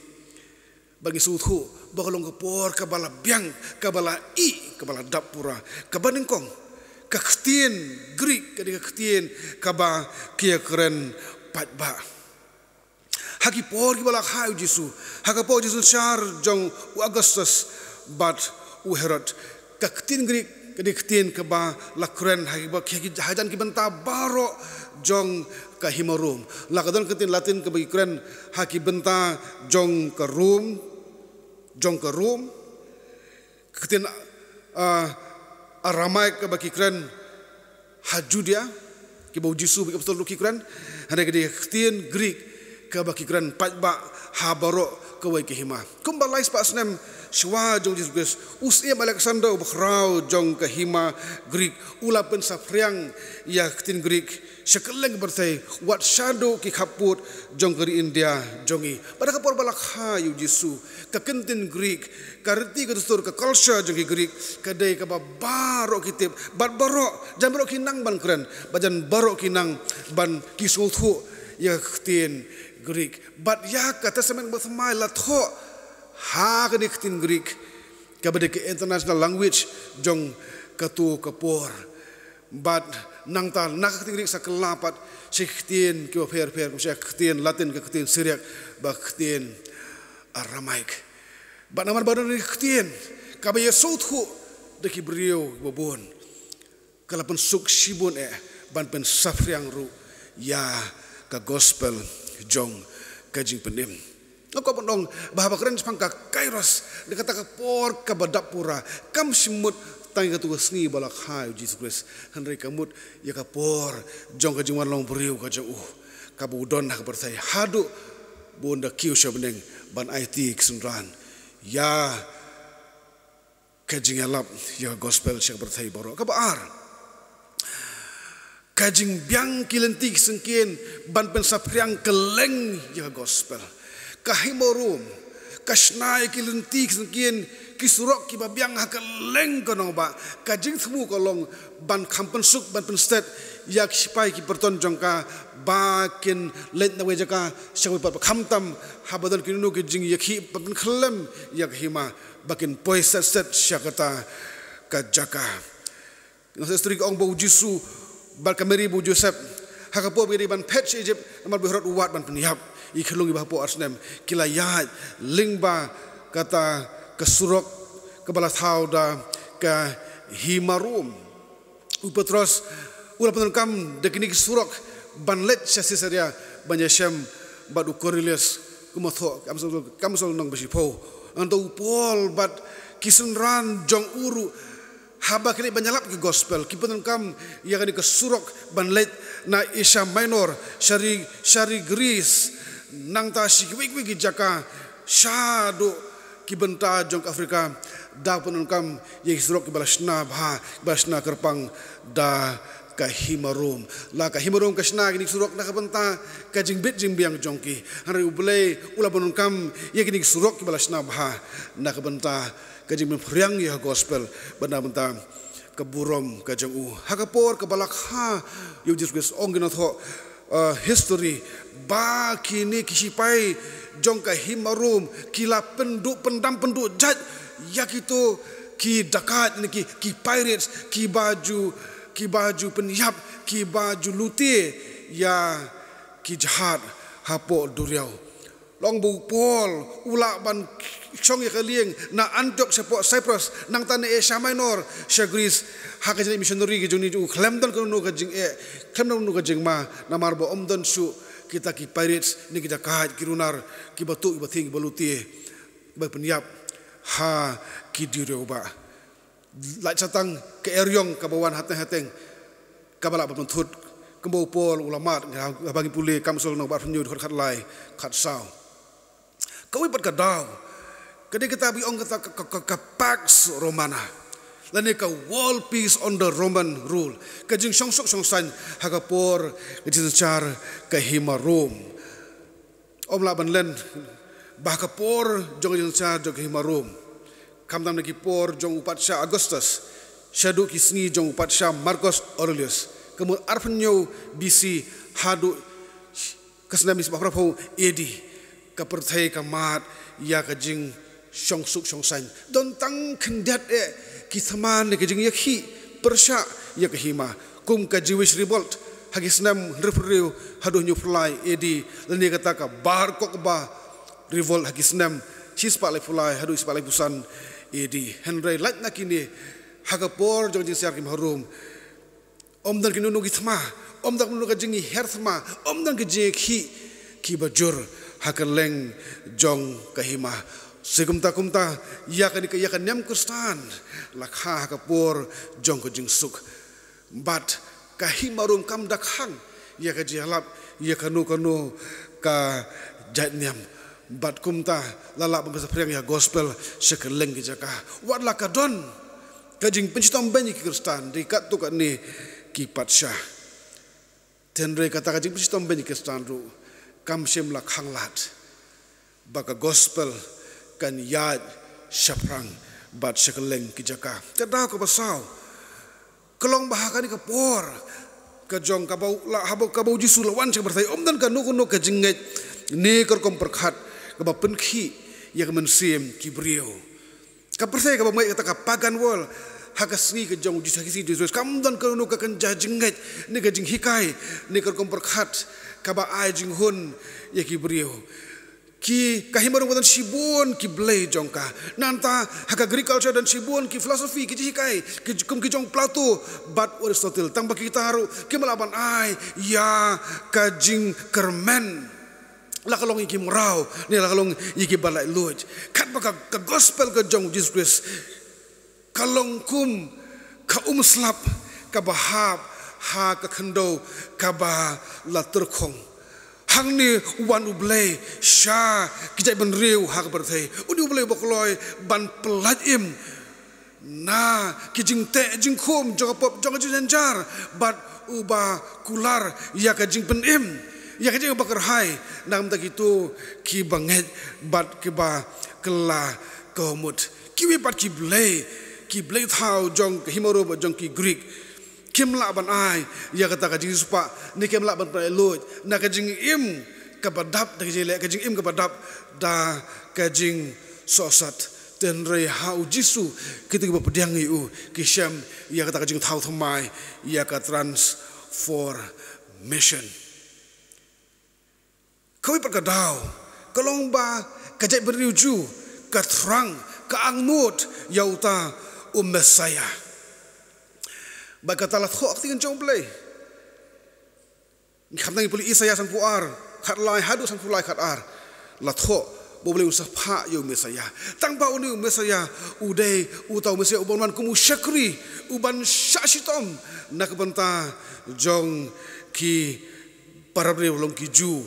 ba ngi sngewthuh ba ka long ka por kaba la biang, kaba la ih, kaba la dap pura, kaba nyngkong, ka ktien Greek ka dei ka ktien kaba ki ïakren paidbah. Ha ki por kiba la kha ïa U Jisu, ha ka por Jisu synshar jong u Augustus bad u Herod, ka ktien Greek ka dei ka ktien kaba la kren ha kiba, ha ki, hajan ki bynta baroh jong ka hima Rom. La ka don ka ktien Latin kaba ki kren ha ki bynta jong ka Rom, jong ka Rom, ka ktien, ah, Aramaic kaba ki kren ha Judia, kiba U Jisu bad ki apostol ruh ki kren, hynrei ka dei ka ktien Greek kaba ki kren paidbah ha baroh kawei ka hima. Kumba lai spah snem shuwa jong U Jisu Khrist, u syiem Alexander uba khraw jong ka hima Greek u la pynsaphriang ïa ka ktien Greek sha kylleng ka pyrthei, wat shaduh ki khappud jong ka ri India jong ngi. Bad ha ka por ba la kha ïa U Jisu, ka ktien Greek, ka riti ka dustur, ka culture jong ki Greek ka dei kaba baroh ki tip, bad baroh, jan baroh ki nang ban kren, bad jan baroh ki nang ban, ki sngewthuh ïa ka ktien Greek. Bad ïa ka Testament Bathymmai la thoh ha kane ka ktien Greek, kaba dei ka international language jong kato ka por. Bad nangta na ka ktien Greek sa kylla pat sha ki ktien kiba pher pher, kum sha ka ktien Latin, ka ktien Syriac, bad ka ktien Aramaic. Bad namar ba don ka ktien kaba ïasngewthuh da ki briew kiba bun, ka la pynsuk shibun eh ban pynsaphriang ruh ïa ka gospel jong ka jingpynim. Nga kwah ban ong ba haba kren shaphang ka kairos, ne kata ka por kaba dap pura, kam shym mut tang ïa kato ka sngi ba la kha ïa U Jisu Khrist, hynrei ka mut ïa ka por jong ka jingwan long briew ka jong u, kaba u don ha ka pyrthei haduh ba un da kiew sha bneng ban aiti ïa ki synran ïa ka jingïalap ïa ka gospel sha ka pyrthei baroh. Kaba ar, ka jingbiang ki lynti ki syngkien ban pynsaphriang kylleng ïa ka gospel. Ka hima Rom ka shna ïa ki lynti ki syngkien, ki surok kiba biang ha kylleng ka nongbah. Ka jingthmu ka long ban kham pynsuk, ban pynstet ïa ki shipai ki pyrton jong ka ba kin leit na kawei jaka sha kawei pat, ba khamtam haba don kino kino ki jingïakhih ban pynkhyllem ïa ka hima, ba kin poi set set sha kata ka jaka. Ngi ïohi history ka ong ba u Jisu bad ka Mary bad u Joseph, ha ka por ba ki dei ban phet sha Egypt namar ba u Herod u wad ban pynïap ïa ki khyllung kiba hapoh ar snem, ki la ïaid lyngba kata ka surok kaba la thaw da ka hima Rom. U Petros u la pyndonkam da kine ki surok ban leit sha Caesarea ban ïashem bad u Cornelius, kumba thoh Kam Sylnong, Kam Sylnong ba shiphew. Hangta u Paul bad ki synran jong u ruh, haba ki leit ban ïalap ïa ka gospel, ki pyndonkam ïa kane ka surok ban leit na Asia Minor, sha ri, sha ri Greece, nangta sha kiwei kiwei ki jaka shaduh ki bynta jong ka Africa, da pyndonkam ïa ki surok kiba la shna bha, kiba la shna kyrpang da ka hima Rom. La ka hima Rom ka shna kine ki surok na ka bynta ka jingbit jingbiang jong ki, hynrei U Blei u la pyndonkam ïa kine ki surok kiba la shna bha na ka bynta ka jingpynphriang ïa ka gospel bad na ka bynta ka burom ka jong u. Ha ka por kaba la kha ïa u Jisu Khrist, ong ki nongthoh, uh, history, ba kine ki shipai jong ka hima Rom ki la pynduh pyndam, pynduh jait ïa kito ki dakaid ne ki, ki pirates, kiba ju, kiba ju pynïap, kiba ju lute ïa ki jahaj hapoh duriaw. La ong ba u Paul u lah ban shong ïa ka lieng na Antioch shapoh Cyprus, nangta na Asia Minor sha Greece, ha ka jingleit missionary ka jong u, khlem don kano kano ka jingeh, khlem don kano kano ka jingma, namar ba ym don shuh kita ki pirates ne ki dakaid, ki runar, kiba tuh, kiba thiang, kiba lute, kiba pynïap ha ki duriaw bah. Lait sa tang ka eriong kaba wan hateng hateng, kaba lah ban pynthut, kumba u Paul u la mad, haba ngi pule Kam Sylnong bad Hynñiew, dkhot khatlai, khatsaw. Kawei pat ka daw ka dei kata ba ong kata ka, ka, ka, ka Pax Romana, lane ka World Peace under Roman rule, ka jingshong suk shong saiñ ha ka por ka jingsynshar ka hima Rom. Ym lah ban len ba ha ka por jong ka jingsynshar jong ka hima Rom, khamtam na ki por jong u patsha Augustus shaduh ki sngi jong u patsha Marcus Aurelius, ka mut arphew hynñiew B C haduh ka snem spah phra phew A D, ka pyrthei ka mad ïa ka jingshong suk shong saiñ. Don tang khyndiat eh ki thma ne ka jingïakhih pyrshah ïa ka hima, kum ka Jewish Revolt ha ki snem hynriewphew hynriew haduh hynñiewphew lai A D, lane kata ka Bar Kokhba Revolt ha ki snem shispah laiphew lai haduh shispah laiphew san A D. Hynrei lait na kine, ha ka por jong ka jingsynshar ka hima Rom, ym don kino kino ki thma, ym don kino kino ka jinghiar thma, ym don ka jingïakhih kiba jur ha kylleng jong ka hima. Sa kumta kumta, ïa kane ka, ïa ka niam Khristan la kha ha ka por jong ka jingsuk. Bad ka hima Rom kam da khang ïa ka jingïalap ïa kano kano ka jaitniam. Bad kumta la lah ban pynsaphriang ïa ka gospel sha kylleng ki jaka. Wat la ka don ka jingpynshitom beiñ ïa ki Khristan da katto katne ki patsha, hynrei kata ka jingpynshitom beiñ ïa ki Khristan ruh kam shym la khang lad ba ka gospel kan ïaid shaphrang bad sha kylleng ki jaka. Ka daw kaba saw ka long ba ha kane ka por ka jong kaba u la, haba kaba u Jisu la wan sha ka pyrthei, ym don kano kano ka jingngeit ne ka rukom pyrkhat kaba pynkhih ïa ka mynsiem ki briew. Ka pyrthei kaba ngeit, kata ka pagan world, ha ka sngi ka jong u Jisu, ha ki sngi jong u Jisu, kam don kano kano ka kynja jingngeit ne ka jinghikai ne ka rukom pyrkhat kaba ai jinghun ïa ki briew. Ki, ka hima Rom ka don shibun ki blei jong ka. Nangta ha ka Greek culture don shibun ki philosophy, ki jinghikai, ki, kum ki jong Plato bad Aristotle. Tang ba kita ruh kim lah ban ai ïa ka jingkyrmen, la ka long ïa ki mraw ne la ka long ïa kiba laitluid. Katba ka, ka gospel ka jong u Jisu Khrist ka long kum ka umslap kaba hap ha ka khyndew kaba la tyrkhong. Hangne u wan U Blei sha ki jaitbynriew ha ka pyrthei. Une U Blei uba kloi ban pyllait im na ki jingteh jingkhum jong ka pop jong ka jingjynjar, bad uba kular ïa ka jingpynim, ïa ka jingbakyrhai na ka bynta kito kiba ngeit bad kiba kylla ka mut. Kiwei pat ki blei, ki blei thaw jong ka hima Rom bad jong ki Greek, kim lah ban ai ïa kata ka jingsiewspah, ne kim lah ban pynlut na ka jingim kaba dap da ka jingleh, ka jingim kaba dap da ka jingsohsat. Hynrei ha U Jisu kito kiba pdiang ïa U ki shem ïa kata ka jingthaw thymmai, ïa ka transformation. Kawei pat ka daw ka long ba ka jaitbynriew Jiw ka thrang, ka angnud ïa uta u Messaïah. Bad kata la thoh ha ka ktien jong U Blei. Ngi kham tang ïa pule Isaïah sanphew ar khatlai haduh sanphew lai khatar. La thoh ba U Blei un sa phah ïa u Messaïah. Tang ba une u Messaïah u dei uta u Messaïah uban wan kum u shakri, uban shah shitom na ka bynta jong ki para briew, long ki Jiw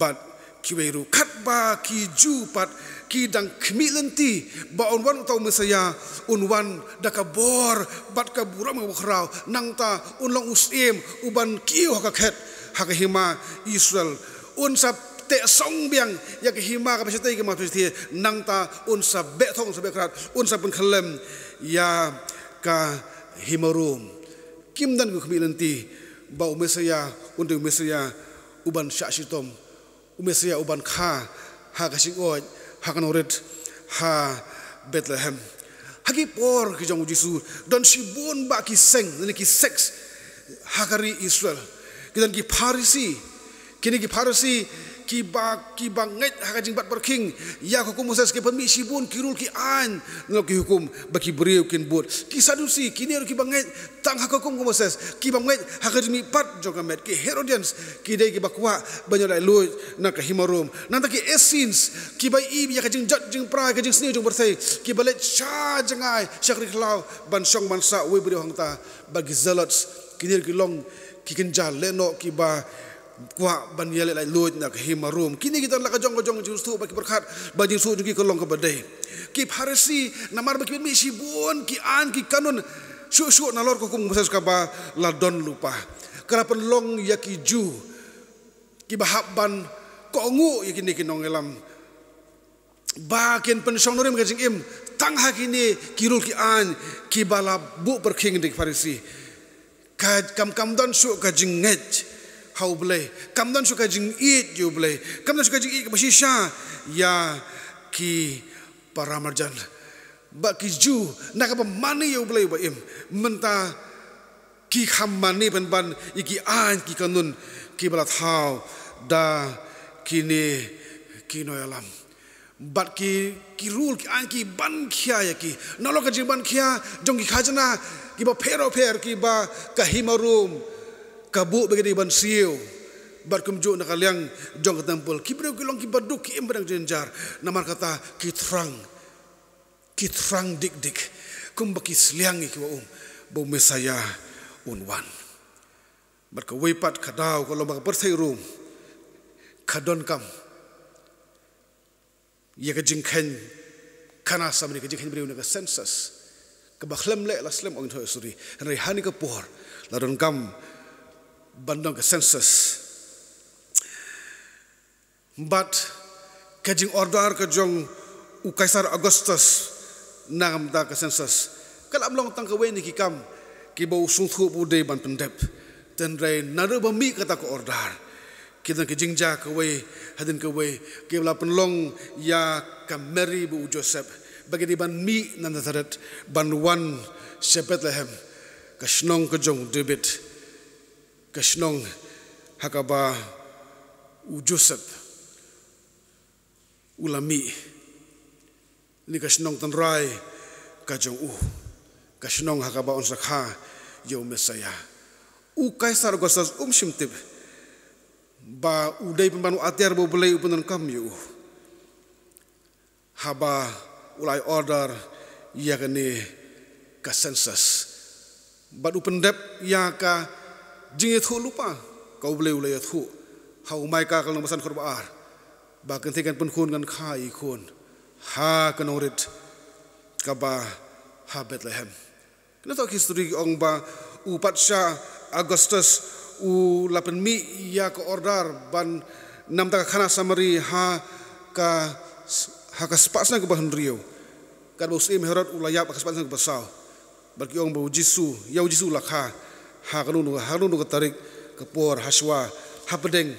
bad kiwei ruh. Katba ki Jiw pat ki dang khmih lynti ba un wan uta u Messaïah, un wan da ka bor bad ka burom kaba khraw, nangta un long u syiem uban kiew ha ka khet, ha ka hima Israel. Un sa teh song biang ïa ka hima kaba shatei, ka hima kaba shatei, nangta un sa beh thong, un sa beh krat, un sa pynkhyllem ïa ka hima Rom. Kim don ki khmih lynti ba u Messaïah un dei u Messaïah uban shah shitom, u Messaïah uban kha ha ka shnong, ha ka nongrit, ha Bethlehem. Ha ki por ki jong U Jisu don shibun bah ki seng, ne ki sects ha ka ri Israel. Ki don ki Pharisi, kine ki Pharisi kiba, kiba ngeit ha ka jingbat pyrkhing ïa ka hukum Moses, ki pynmih shibun ki rule, ki aiñ, ne ki hukum ba ki briew kin bud. Ki Sadusi, kine ruh kiba ngeit tang ha ka hukum ka Moses, kiba ngeit ha ka jingmihpat jong ka met. Ki Herodians, ki dei kiba kwah ban ïoh laitluid na ka hima Rom. Nangta ki Essenes, kiba i ïa ka jingjot jingpra, ka jingsniew jong pyrthei, kiba leit sha jngai, sha ka ri khlaw ban shong ban sah uwei u briew hangta. Bad ki Zealots, kine ruh ki long ki kynja lehnoh kiba kwah ban ïaleh laitluid na ka hima Rom. Kine ki don la ka jong ka jong jingsngewthuh, bad ki pyrkhat ba jingsngewthuh jong ki ka long kaba dei. Ki Pharisi, namar ba ki pynmih shibun ki aiñ, ki kanun, shuh shuh nalor ka hukum Moses kaba la don lypa, ka la pynlong ïa ki Jiw kiba hap ban kohnguh ïa kine ki nongïalam ba kin pynshong nongrim ka jingim tang ha kine ki rule, ki aiñ kiba la buh pyrkhing da ki Pharisi. Ka, kam, kam don shuh ka jingngeit ha U Blei, kam don shuh ka jingïeit ïa U Blei, kam don shuh ka jingïeit kaba shisha ïa ki paramarjan. Bad ki Jiw, na kaba mane ïa U Blei uba im, mynta ki kham mane pynban ïa ki aiñ, ki kanun kiba la thaw da kine ki nongïalam. Bad ki, ki rule, ki aiñ, ki ban khia ïa ki nalor ka jingban khia jong ki khajna kiba pher bapher, kiba ka hima Rom ka buh ba ki dei ban siew. Bad kumjuh na ka liang jong ka temple, ki briew ki long kiba duk, ki im ba dang jynjar. Namar kata ki thrang, ki thrang dik dik kumba ki sliang ïa kiba um ba u Messaïah un wan. Bad kawei pat ka daw ka long ba ka pyrthei Rom ka donkam ïa ka jingkheiñ khana samrkhie, ka jingkheiñ briew ne ka census, kaba khlem leh la slem, ong ïa u suri. Hynrei ha kane ka por la donkam ban don ka census. Bad ka jingorder ka jong u Kaisar Augustus na ka bynta ka census ka la ym long tang kawei na ki kam kiba u sngewthuh ba u dei ban pyndep. Hynrei naduh ba mih kata ka order, ki don ki jingjia kawei hadien kawei kiba la pynlong ïa ka Mary bad u Joseph ba ki dei ban mih na Nazareth ban wan sha Bethlehem, ka shnong ka jong u David, ka shnong ha kaba u Joseph u la mih, ne ka shnong tynrai ka jong u, ka shnong ha kaba un sa kha ïa u Messaïah. U Kaisar Augustus um shym tip ba u dei pynban u atiar ba U Blei u pyndonkam ïa u, haba u la ai order ïa kane ka census. Bad u pyndep ïa ka jingïathuhlypa ka U Blei u la ïathuh ha u Micah ka lynnong ba san, dkhot ba ar, ba kynthei kan pynkhun, kan kha ïa ki khun ha ka nongrit kaba ha Bethlehem. Kane to history ong ba u patsha Augustus u la pynmih ïa ka order ban namta ka khana Samari ha ka, ha ka spah snem kaba hynriew. Katba u Syiem Herod u la ïap ha ka spah snem kaba saw. Bad ki ong ba u Jisu, ïa u Jisu la kha ha kano kano, ha kano kano ka tarik, ka por, ha shuwa, hapdeng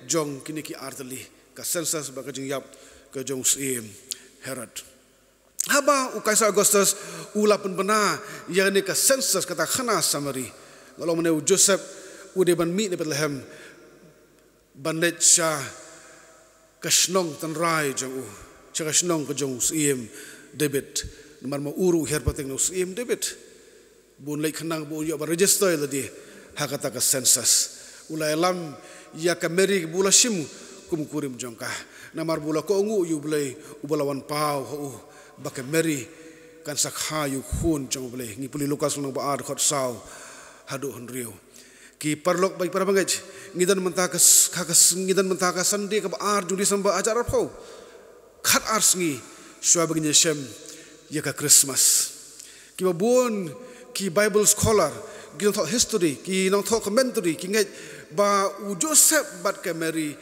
jong kine ki artylli, ka census bad ka jingïap ka jong u Syiem Herod. Haba u Kaisar Augustus u la pynbna ïa kane ka census, kata khana Samari, nga long mane u Joseph u dei ban mih na Bethlehem ban leit sha ka shnong tynrai jong u, sha ka shnong ka jong u Syiem David. Namar ma u ruh u hiar pateng na u Syiem David. Bun leit khnang bun ïoh ban register ïa lade ha kata ka census. U la ïalam ïa ka Mary ba u la shim kum kurim jong ka. Namar ba u la kohnguh ïa u Blei uba la wan paw ha u ba ka Mary kan sa kha ïa u khun jong u Blei. Ngi pule Lukas lynnong ba ar dkhot saw haduh hynriew. Ki paralok bad ki parabangeit, ngi don mynta ka s-, ka, ka s-, ngi don mynta ka Sunday kaba ar jong December hajar arphew. Khat ar sngi shuwa ba ngin ïashem ïa ka Christmas. Kiba bun ki Bible scholar, ki nongthoh history, ki nongthoh commentary, ki ngeit ba u Joseph bad ka Mary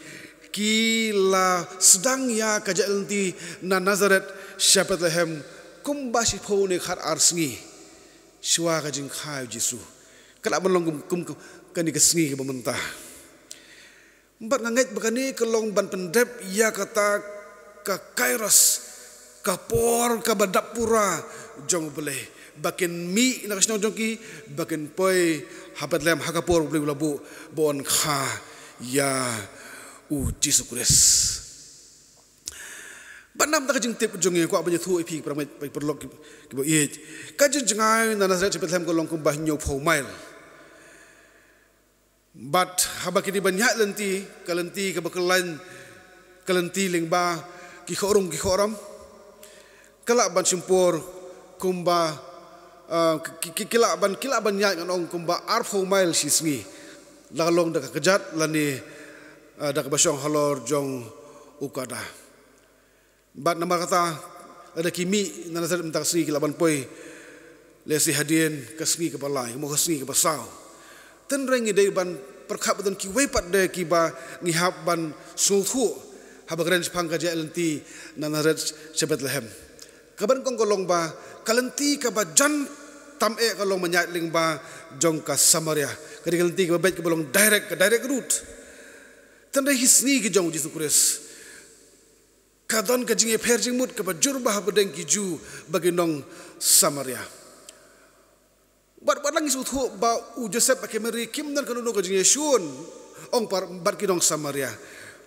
ki la sdang ïa ka jait lynti na Nazareth sha Bethlehem kumba shiphew ne khat ar sngi shuwa ka jingkha ïa u Jisu. Ka lah ban long kum, kum, kum kane ka sngi kaba mynta. Bad nga ngeit ba kane ka long ban pyndep ïa kata ka kairos, ka por kaba dap pura jong u Blei, ba kin mih na ka shnong jong ki, ba kin poi ha Bethlehem ha ka por u Blei u la buh, ba un kha ïa u Jisu Khrist. Bad namta ka jingtip jong ngi, kwah ban ïathuh ïa phi para meit, para paralok ki, kiba ïeit. Ka jingjngai na Nazareth sha Bethlehem ka long kumba hynñiewphew mail. Bad haba ki dei ban ïaid lynti, ka lynti kaba kyllain, ka lynti lyngba ki khohrung ki khohram, ka lah ban shim por kumba, ah, ki, ki, ki lah ban, ki lah ban ïaid, ngan ong, kumba arphew mail shi sngi, la ka long da ka kjat lane, ah, da kaba shong halor jong u kada. Bad namar kata, lada ki mih na Nazareth mynta ka sngi, ki lah ban poi lehse hadien ka sngi kaba lai, mo ka sngi kaba saw. Tynrai ngi dei ban pyrkhat ba don kiwei pat de kiba ngi hap ban sngewthuh haba kren shaphang ka jingïaid lynti na Nazareth sha Bethlehem. Kaba nyngkong ka long ba ka lynti kaba jan tam eh ka long ban ïaid lyngba jong ka Samaria. Ka dei ka lynti kaba beit, kaba long direct, ka direct route. Tynrai hi sngi ki jong u Jisu Khrist, ka don ka jingïapher jingmut kaba jur bha hapdeng ki Jiw bad ki nong Samaria. Bad, bad la ngi sngewthuh ba u Joseph bad ka Mary kim don kano kano ka jingïashun, ong par, bad ki nong Samaria.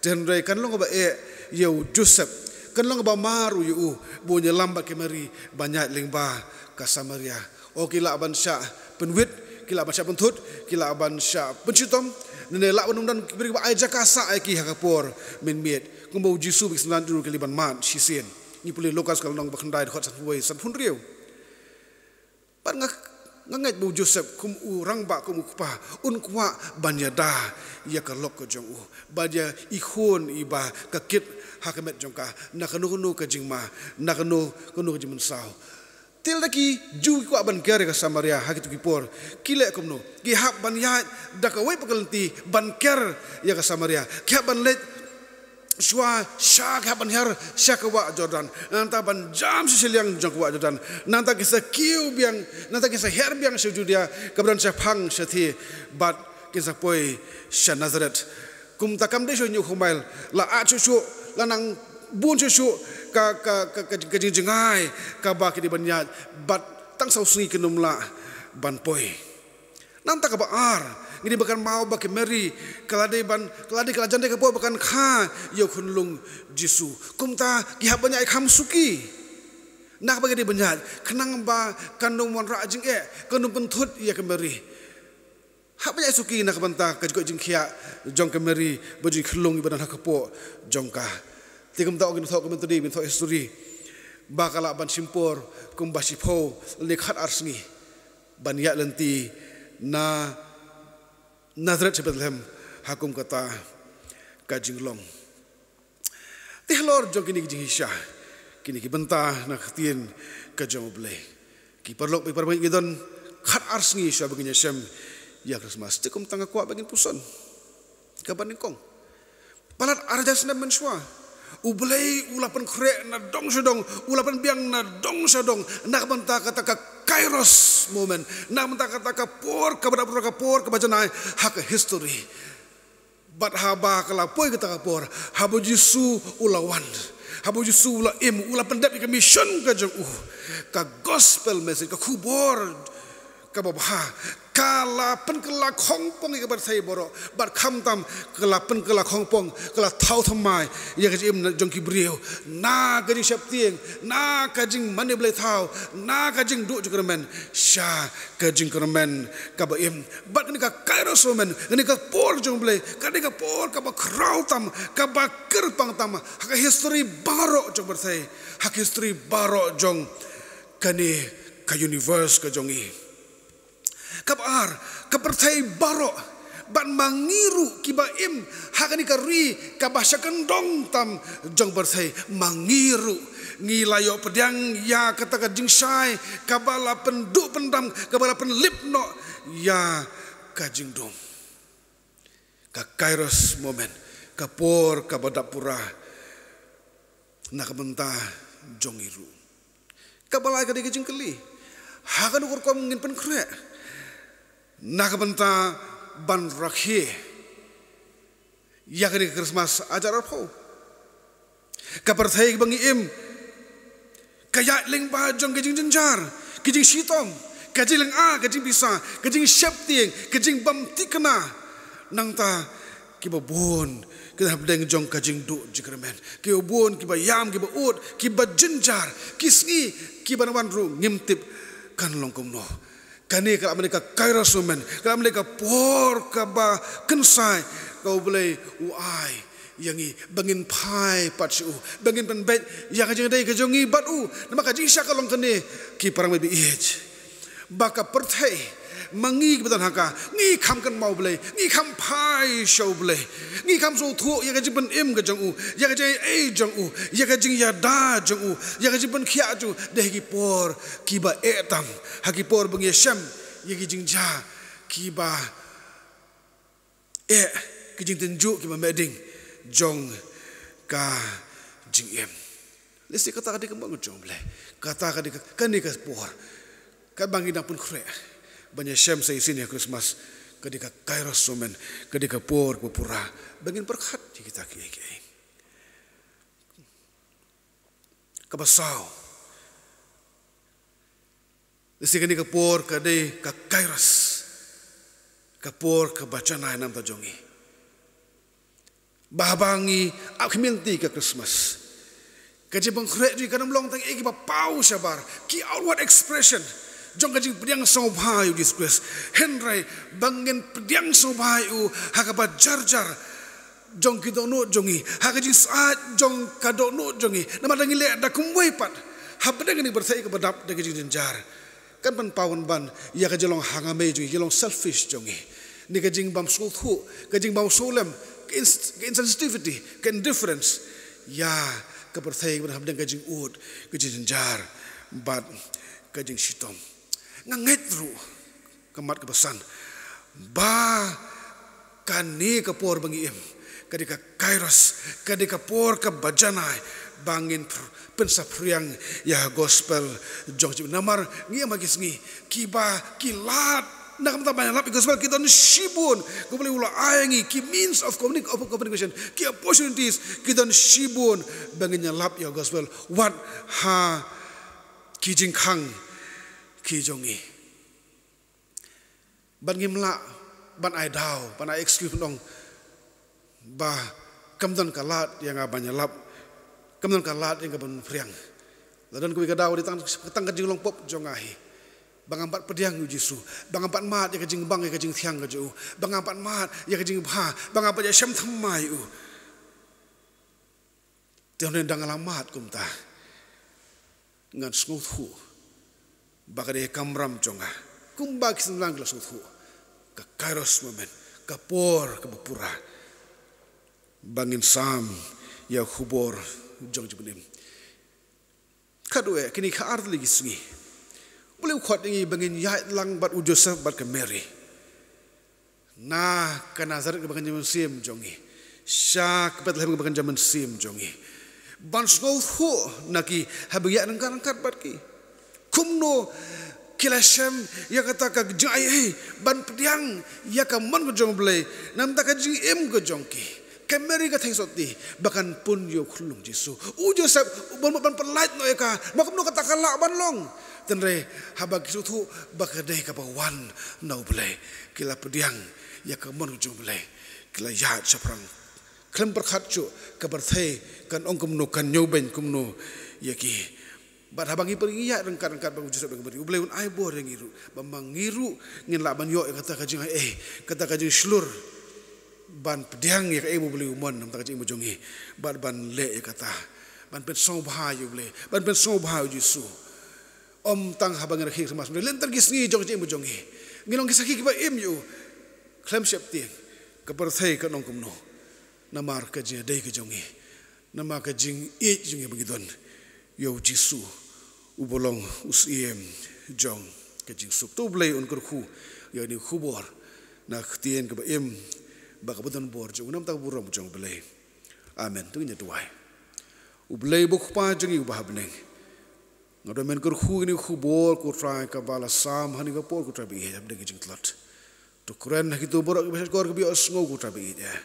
Te hynrei kan long kaba eh ïa u Joseph, kan long kaba mar ïa u, ba un ïalam bad ka Mary ban ïaid lyngba ka Samaria. O, ki lah ban shah pynwit, ki lah ban shah pynthut, ki lah ban shah pynshitom. Lane lah ban ym don ki briew ba ai jaka sah ïa ki ha ka por mynmiet. Kumba u Jisu bad ki synran jong u ki la ban mad shisien. Ngi pule Lukas ka lynnong ba khyndai dkhot sanphew wei, sanphew hynriew. Bad nga, nga ngeit ba u Joseph kum u rangbah, kum u kpa, un kwah ban ïada ïa ka lok ka jong u, ban ïa i khun iba ka kit ha ka met jong ka na kano kano ka jingma, na kano kano ka jingmynsaw. Te lada ki Jiw ki kwah ban ker ïa ka Samaria ha kito ki por, ki leh kumno? Ki hap ban ïaid da kawei pat ka lynti ban ker ïa ka Samaria. Ki hap ban leit shuwa sha, ki hap ban hiar sha ka wah Jordan. Nangta ban jam sha shiliang jong ka wah Jordan. Nangta kin sa kiew biang, nangta kin sa hiar biang sha Judia, kaba don shaphang shathie, bad kin sa poi sha Nazareth. Kumta kam dei shuh hynñiewphew mail, la at shuh shuh, la nang bun shuh shuh ka, ka, ka, ka, ka jingjngai kaba ki dei ban ïaid, bad tang saw sngi kin ym lah ban poi. Nangta kaba ar, ngi dei ban kynmaw ba ka Mary ka la dei ban, ka la dei, ka la jan dei ka por ba kan kha ïa u khunlung Jisu. Kumta ki hap ban ïaid kham suki. Na kaba ki dei ban ïaid, khnang ba kan ym wanrah jingeh, kan ym pynthut ïa ka Mary. Hap ban ïaid suki na ka bynta ka jingkoit jingkhiah jong ka Mary bad jong i khunlung iba don ha kpoh jong ka. Te kumta ong ki nongthoh commentary, ki nongthoh history, ba ka lah ban shim por kumba shiphew lane khat ar sngi ban ïaid lynti na Nazareth sha Bethlehem ha kum kata ka jinglong. Te halor jong kine ki jingshisha, kine ki bynta na ka ktien ka jong U Blei, Ki paralok, ki parabangeit, ki don khat ar sngi shuwa ba ngin ïa shem ïa Christmas. Te kumta nga kwah ba ngin puson kaba nyngkong. Palat ar hajar snem mynshuwa, U Blei u la pynkhreh na dong sha dong, u la pynbiang na dong sha dong, na ka bynta kata ka Kairos moment, na ka bynta kata ka por kaba dap pura, ka por kaba janai ha ka history. Bad haba ka la poi kata ka por, haba U Jisu u la wan, haba U Jisu u la im, u la pyndep ïa ka mission ka jong u, ka gospel message, ka khubor kaba bha, ka la pynkylla khongpong ïa ka pyrthei baroh, bad khamtam ka la pynkylla khongpong, ka la thaw thymmai ïa ka jingim na jong ki briew, na ka jingsheptieng, na ka jingmane blei thaw, na ka jingduh jingkyrmen sha ka jingkyrmen kaba im. Bad kane ka Kairos moment, kane ka por jong U Blei, kane ka por kaba khraw tam, kaba kyrpang tam ha ka history baroh jong pyrthei, ha ka history baroh jong kane ka universe ka jong ngi. Kaba ar, ka pyrthei baroh, bad ma ngi ruh kiba im ha kane ka ri kaba sha kyndong tam jong pyrthei, ma ngi ruh ngi la ïoh pdiang ïa kata ka jingshai kaba la pynduh pyndam, kaba la pynlip noh ïa ka jingdum. Ka Kairos moment, ka por kaba dap pura na ka bynta jong ngi ruh. Kaba lai ka dei ka jingkylli, ha kano ka rukom ngin pynkhreh na ka bynta ban rakhe ïa kane ka Christmas hajar arphew? Ka pyrthei kaba ngi im ka ïaid lyngba jong ka jingjynjar, ka jingshitom, ka jinglynga, ka jingpisa, ka jingsheptieng, ka jingbymthikna. Nangta kiba bun ki don hapdeng jong ka jingduh jingkyrmen, kiba bun kiba ïam, kiba ud, kiba jynjar, ki sngi kiba na wan ruh ngim tip kan long kumno. Kane ka la mane ka Kairos moment, ka la mane ka por kaba kynsai ka U Blei u ai ïa ngi ba ngin phai pat sha u, ba ngin pynbeit ïa ka jingïadei ka jong ngi bad u. Namar ka jingshisha ka long kane, ki parabangeit ba ïeit, ba ka pyrthei, ma ngi kiba don ha ka, ngi kham kynmaw U Blei, ngi kham phai sha U Blei, ngi kham sngewthuh ïa ka jingpynim ka jong u, ïa ka jingaiei jong u, ïa ka jingïada jong u, ïa ka jingpynkhiah jong u da ki por kiba eh tam, ha ki por ba ngi ïashem ïa ki jingjia kiba eh, ki jingtynjuh kiba meh ding jong ka jingim. Lehse kata ka dei ka mon jong U Blei, kata ka dei ka, kane ka por kaba ngi dang pynkhreh ban ïashem sa shisien ïa Christmas, ka dei ka Kairos moment, ka dei ka por kaba pura ba ngin pyrkhat ïa kita kiei kiei. Kaba saw, lehse kane ka por ka dei ka Kairos, ka por kaba janai na ka bynta jong ngi. Ba haba ngi ap khmih lynti ka Christmas, ka jingpynkhreh jong ngi kan ym long tang ïa kiba paw shabar, ki outward expression jong ka jingpdiang sngewbha ïa U Jisu Khrist, hynrei ba ngin pdiang sngewbha ïa u ha kaba jar jar jong ki dohnud jong ngi, ha ka jingsyaid jong ka dohnud jong ngi. Namar lada ngi leh da kumwei pat hapdeng kane ka pyrthei kaba dap da ka jingjynjar, kan pynpaw pynban ïa ka jinglong hangamei jong ngi, ka jinglong selfish jong ngi, ne ka jingbym sngewthuh, ka jingbym sngewlem, ka ins-, ka insensitivity, ka indifference ïa ka pyrthei kaba hapdeng ka jingud, ka jingjynjar bad ka jingshitom. Nga ngeit ruh, ka mat kaba san, ba kane ka por ba ngi im ka dei ka Kairos, ka dei ka por kaba janai ba ngin pr-, pynsaphriang ïa ka gospel jong U Jisu. Namar ngi im ha ki sngi kiba, ki lad na ka bynta ban ïalap ïa ka gospel ki don shibun. Ka U Blei u la ai ngi ki means of communi-, of communication, ki opportunities ki don shibun ba ngin ïalap ïa ka gospel, wat ha ki jingkhang ki jong ngi. Bad ngim lah ban ai daw, ban ai excuse ban ong ba kam don ka lad ïa nga ban ïalap, kam don ka lad ïa nga ban phriang. La don kawei ka daw dei tang, tang ka jinglong pop jong nga hi, ba ngam pat pdiang ïa U Jisu, ba ngam pat mad ïa ka jingbang ïa ka jingthiang ka jong u, ba ngam pat mad ïa ka jingbha, ba ngam pat ïashem thymmai ïa u. Te hynrei lada nga la mad kumta, ngan sngewthuh ba ka dei ka kamram jong nga, kumba ki synran ki la sngewthuh, ka Kairos moment, ka por kaba pura ba ngin sam ïa ka khubor jong ka jingpynim. Khatduh eh, kine ki ar tylli ki sngi U khot ïa ngi ba ngin ïaid lang bad u Joseph bad ka Mary na ka Nazareth kaba kynja mynsiem jong ngi, sha ka Bethlehem kaba kynja mynsiem jong ngi, ban sngewthuh na ki haba ngi ïaid ryngkat ryngkat bad ki. Kumno ki la shem ïa kata ka jingaiei ban pdiang ïa ka mon ka jong U Blei na ka bynta ka jingim ka jong ki. Ka Mary ka thei sotti ba kan pun ïa u khyllung Jisu. U Joseph u bun ban pyllait noh ïa ka, namar kumno kata ka lah ban long. Hynrei haba ki sngewthuh ba ka dei kaba wan na U Blei, ki la pdiang ïa ka mon ka jong U Blei, ki la ïaid shaphrang. Khlem pyrkhat shuh ka pyrthei kan ong kumno, kan ñiewbeiñ kumno ïa ki. Bad haba ngi pyrshang ïaid ryngkat ryngkat bad u Joseph bad ka Mary, U Blei un ai bor ïa ngi ruh ba ma ngi ruh ngin lah ban ïoh ïa kata ka jingaiei, kata ka jingshlur ban pdiang ïa kaei ba U Blei u mon na ka bynta ka jingim jong ngi, bad ban leh ïa kata, ban pynsngewbha ïa U Blei, ban pynsngewbha ïa U Jisu. Ym tang haba ngi rakhe Christmas, hynrei lynter ki sngi jong ka jingim jong ngi, ngin long ki sakhi kiba im ïa u. Khlem sheptieng ka pyrthei kan ong kumno, namar ka jingïadei ka jong ngi, namar ka jingïeit jong ngi ba ngi don ïa U Jisu, uba long u Syiem jong ka jingsuk. To U Blei un kyrkhu ïa kane ka khubor na ka ktien kaba im bad kaba don bor jong u, na ka bynta ka burom jong U Blei. Amen. To ngin ïa duwai. U Blei uba U Kpa jong ngi uba ha bneng, nga duwai men kyrkhu ïa kane ka khubor, ko Trai, kaba la sam ha kane ka por, ko Trai ba ïeit, hapdeng ka jingtlot. To kren ha kito baroh kiba shait shkor kiba ïohsngew, ko Trai ba ïeit, eh.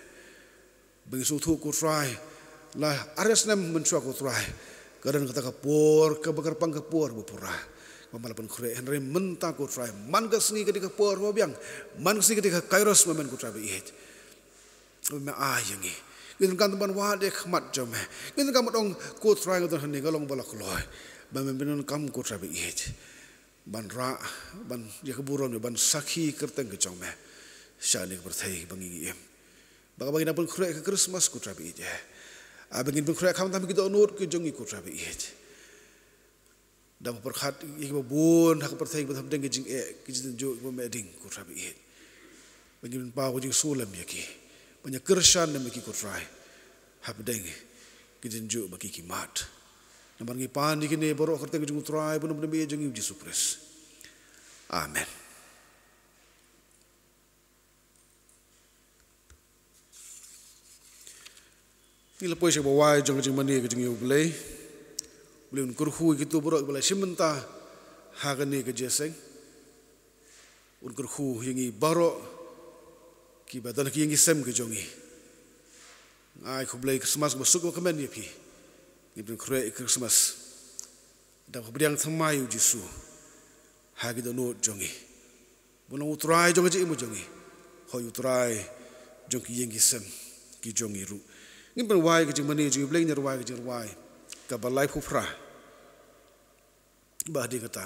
Ba ngin sngewthuh, ko Trai, la arngut snem mynshuwa, ko Trai, ka don kata ka por kaba kyrpang, ka por ba pura, ba me la pynkhreh. Hynrei mynta, ko Trai, man ka sngi ka dei ka por ba biang, man ka sngi ka dei ka kairos, ma men, ko Trai ba ïeit, ba me ai ïa ngi. Ngi donkam ban wad ïa ka khmat jong me. Ngi donkam ban ong, ko Trai, nga don hangne, nga long ba la kloi. Ba men pyndonkam, ko Trai ba ïeit, ban rah, ban ïa ka burom, ban sakhi kyrteng ka jong me sha kane ka pyrthei ba ngi im. Ba kaba ngi dang pynkhreh ka Christmas, ko Trai ba ïeit, eh, ai ba ngin pynkhreh khamtam ha ki dohnud ki jong ngi, ko Trai ba ïeit. Dang pyrkhat ïa kiba bun ha ka pyrthei, kiba hapdeng ka jingeh, ka jingtynjuh, kiba meh ding, ko Trai ba ïeit. Ba ngin pynpaw ka jingsngewlem ïa ki, ban ïa kyrshan lem ïa ki, ko Trai, hapdeng ka jingtynjuh ba ki, ki mad. Namar ngi pan ïa kine baroh ha ka kyrteng jong U Trai bad U Nongpynim jong ngi, U Jisu Khrist. Amen. Ngi la poi sha kaba wai jong ka jingmane ka jong ngi, U Blei. U Blei un kyrkhu ïa kito baroh kiba la shim bynta ha kane ka jingïaseng. Un kyrkhu ïa ngi baroh kiba don ha ki ïing ki sem ki jong ngi. Nga ai khublei Christmas kaba suk kaba kmen ïa phi. Ngin pynkhreh Christmas da kaba pdiang thymmai ïa U Jisu ha ki dohnud jong ngi. Bun long U Trai jong ka jingim jong ngi, hooid, U Trai jong ki ïing ki sem ki jong ngi ruh. Ngin pynwai ka jingmane jong U Blei, ngin rwai ka jingrwai kaba laiphew phra. Bad hadien kata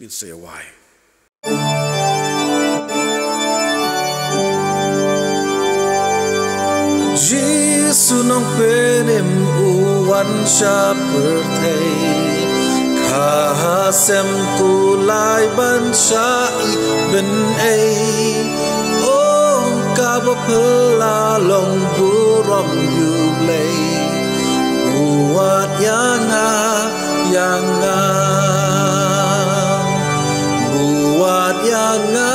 ngin sa ïa wai. Jisu Nongpynim u wan sha pyrthei, ka sem kulai ban shah ïeit ban ei. Oh, kaba phylla long burom ïa U Blei, u wad ïa nga, ïa nga. U wad ïa nga,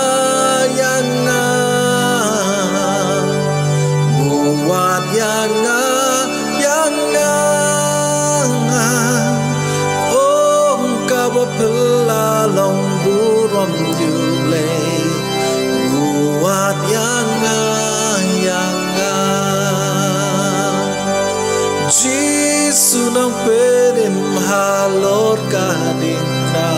ïa nga. U wad ïa nga, ïa nga. Oh, kaba phylla long burom ïa U Blei, u wad ïa nga, ïa nga. Jisu Nongpynim halor ka diengphna,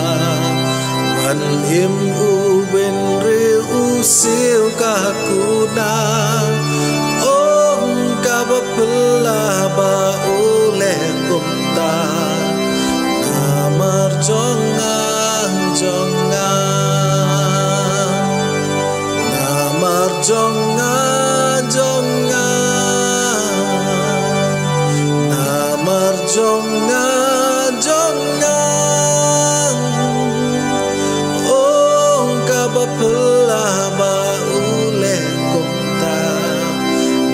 man im u bynriew u siew ka kuna. Oh, kaba phylla ba u leh kumta, namar jong nga, jong nga. Namar jong nga, jong nga. Namar jong nga, jong nga. Oh, kaba phylla ba u leh kumta,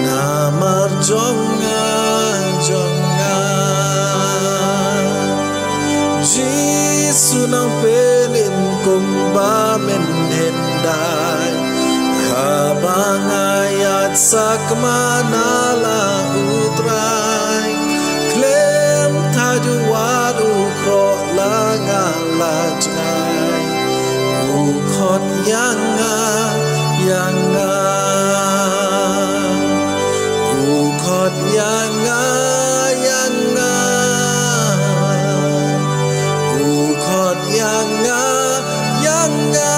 namar jong nga, jong nga. Jisu Nongpynim Sakma na la u Trai, khlem thait wat u khroh la nga la jngai. U khot ïa nga, ïa nga. U khot ïa nga, ïa nga. U khot ïa nga, ïa nga.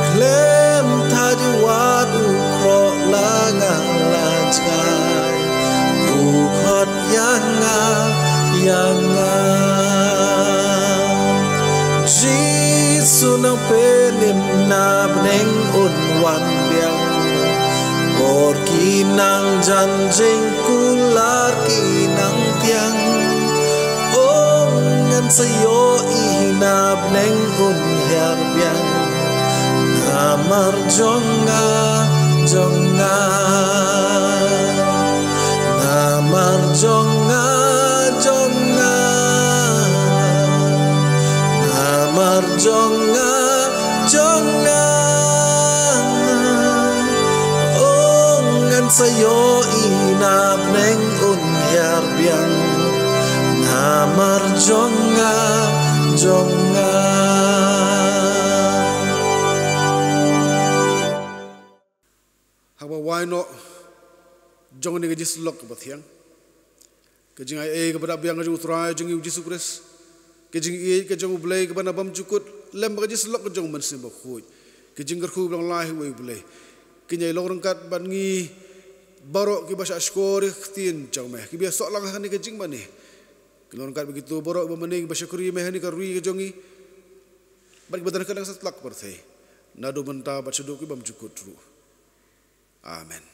Khlem thait wat u khroh la nga la jngai. U khot ïa nga, ïa nga. Jisu nang pynim na bneng un wan biang. Por ki nang jan jingkular ki nang tiang. Ong ngan sa ïohi na bneng un hiar biang. Namar jong nga, jong nga. Namar jong nga, jong nga. Namar jong nga, jong nga. Ong ngan sa ïohi na bneng un hiar biang. Namar jong nga, jong nga. Haba wai noh jong kane ka jingsyllok kaba thiang, ka jingai ei kaba dap biang ka jong u Trai jong ngi u Jisu Khrist, ka jingïeit ka jong u Blei kaba na bymjukut, lem bad ka jingsyllok ka jong u Mynsiem Bakhuid, ka jingkyrkhu ba long lai ha uwei u Blei, kin ïai long ryngkat bad ngi baroh kiba shah shkor ïa ka ktien jong me, kiba ïasoh lang ha kane ka jingmane. Kin long ryngkat bad kito baroh kiba mane, kiba shakri me ha kane ka ri ka jong ngi, bad kiba don ha kane ka satlak pyrthei, naduh mynta bad shaduh ki bymjukut ruh. Amen.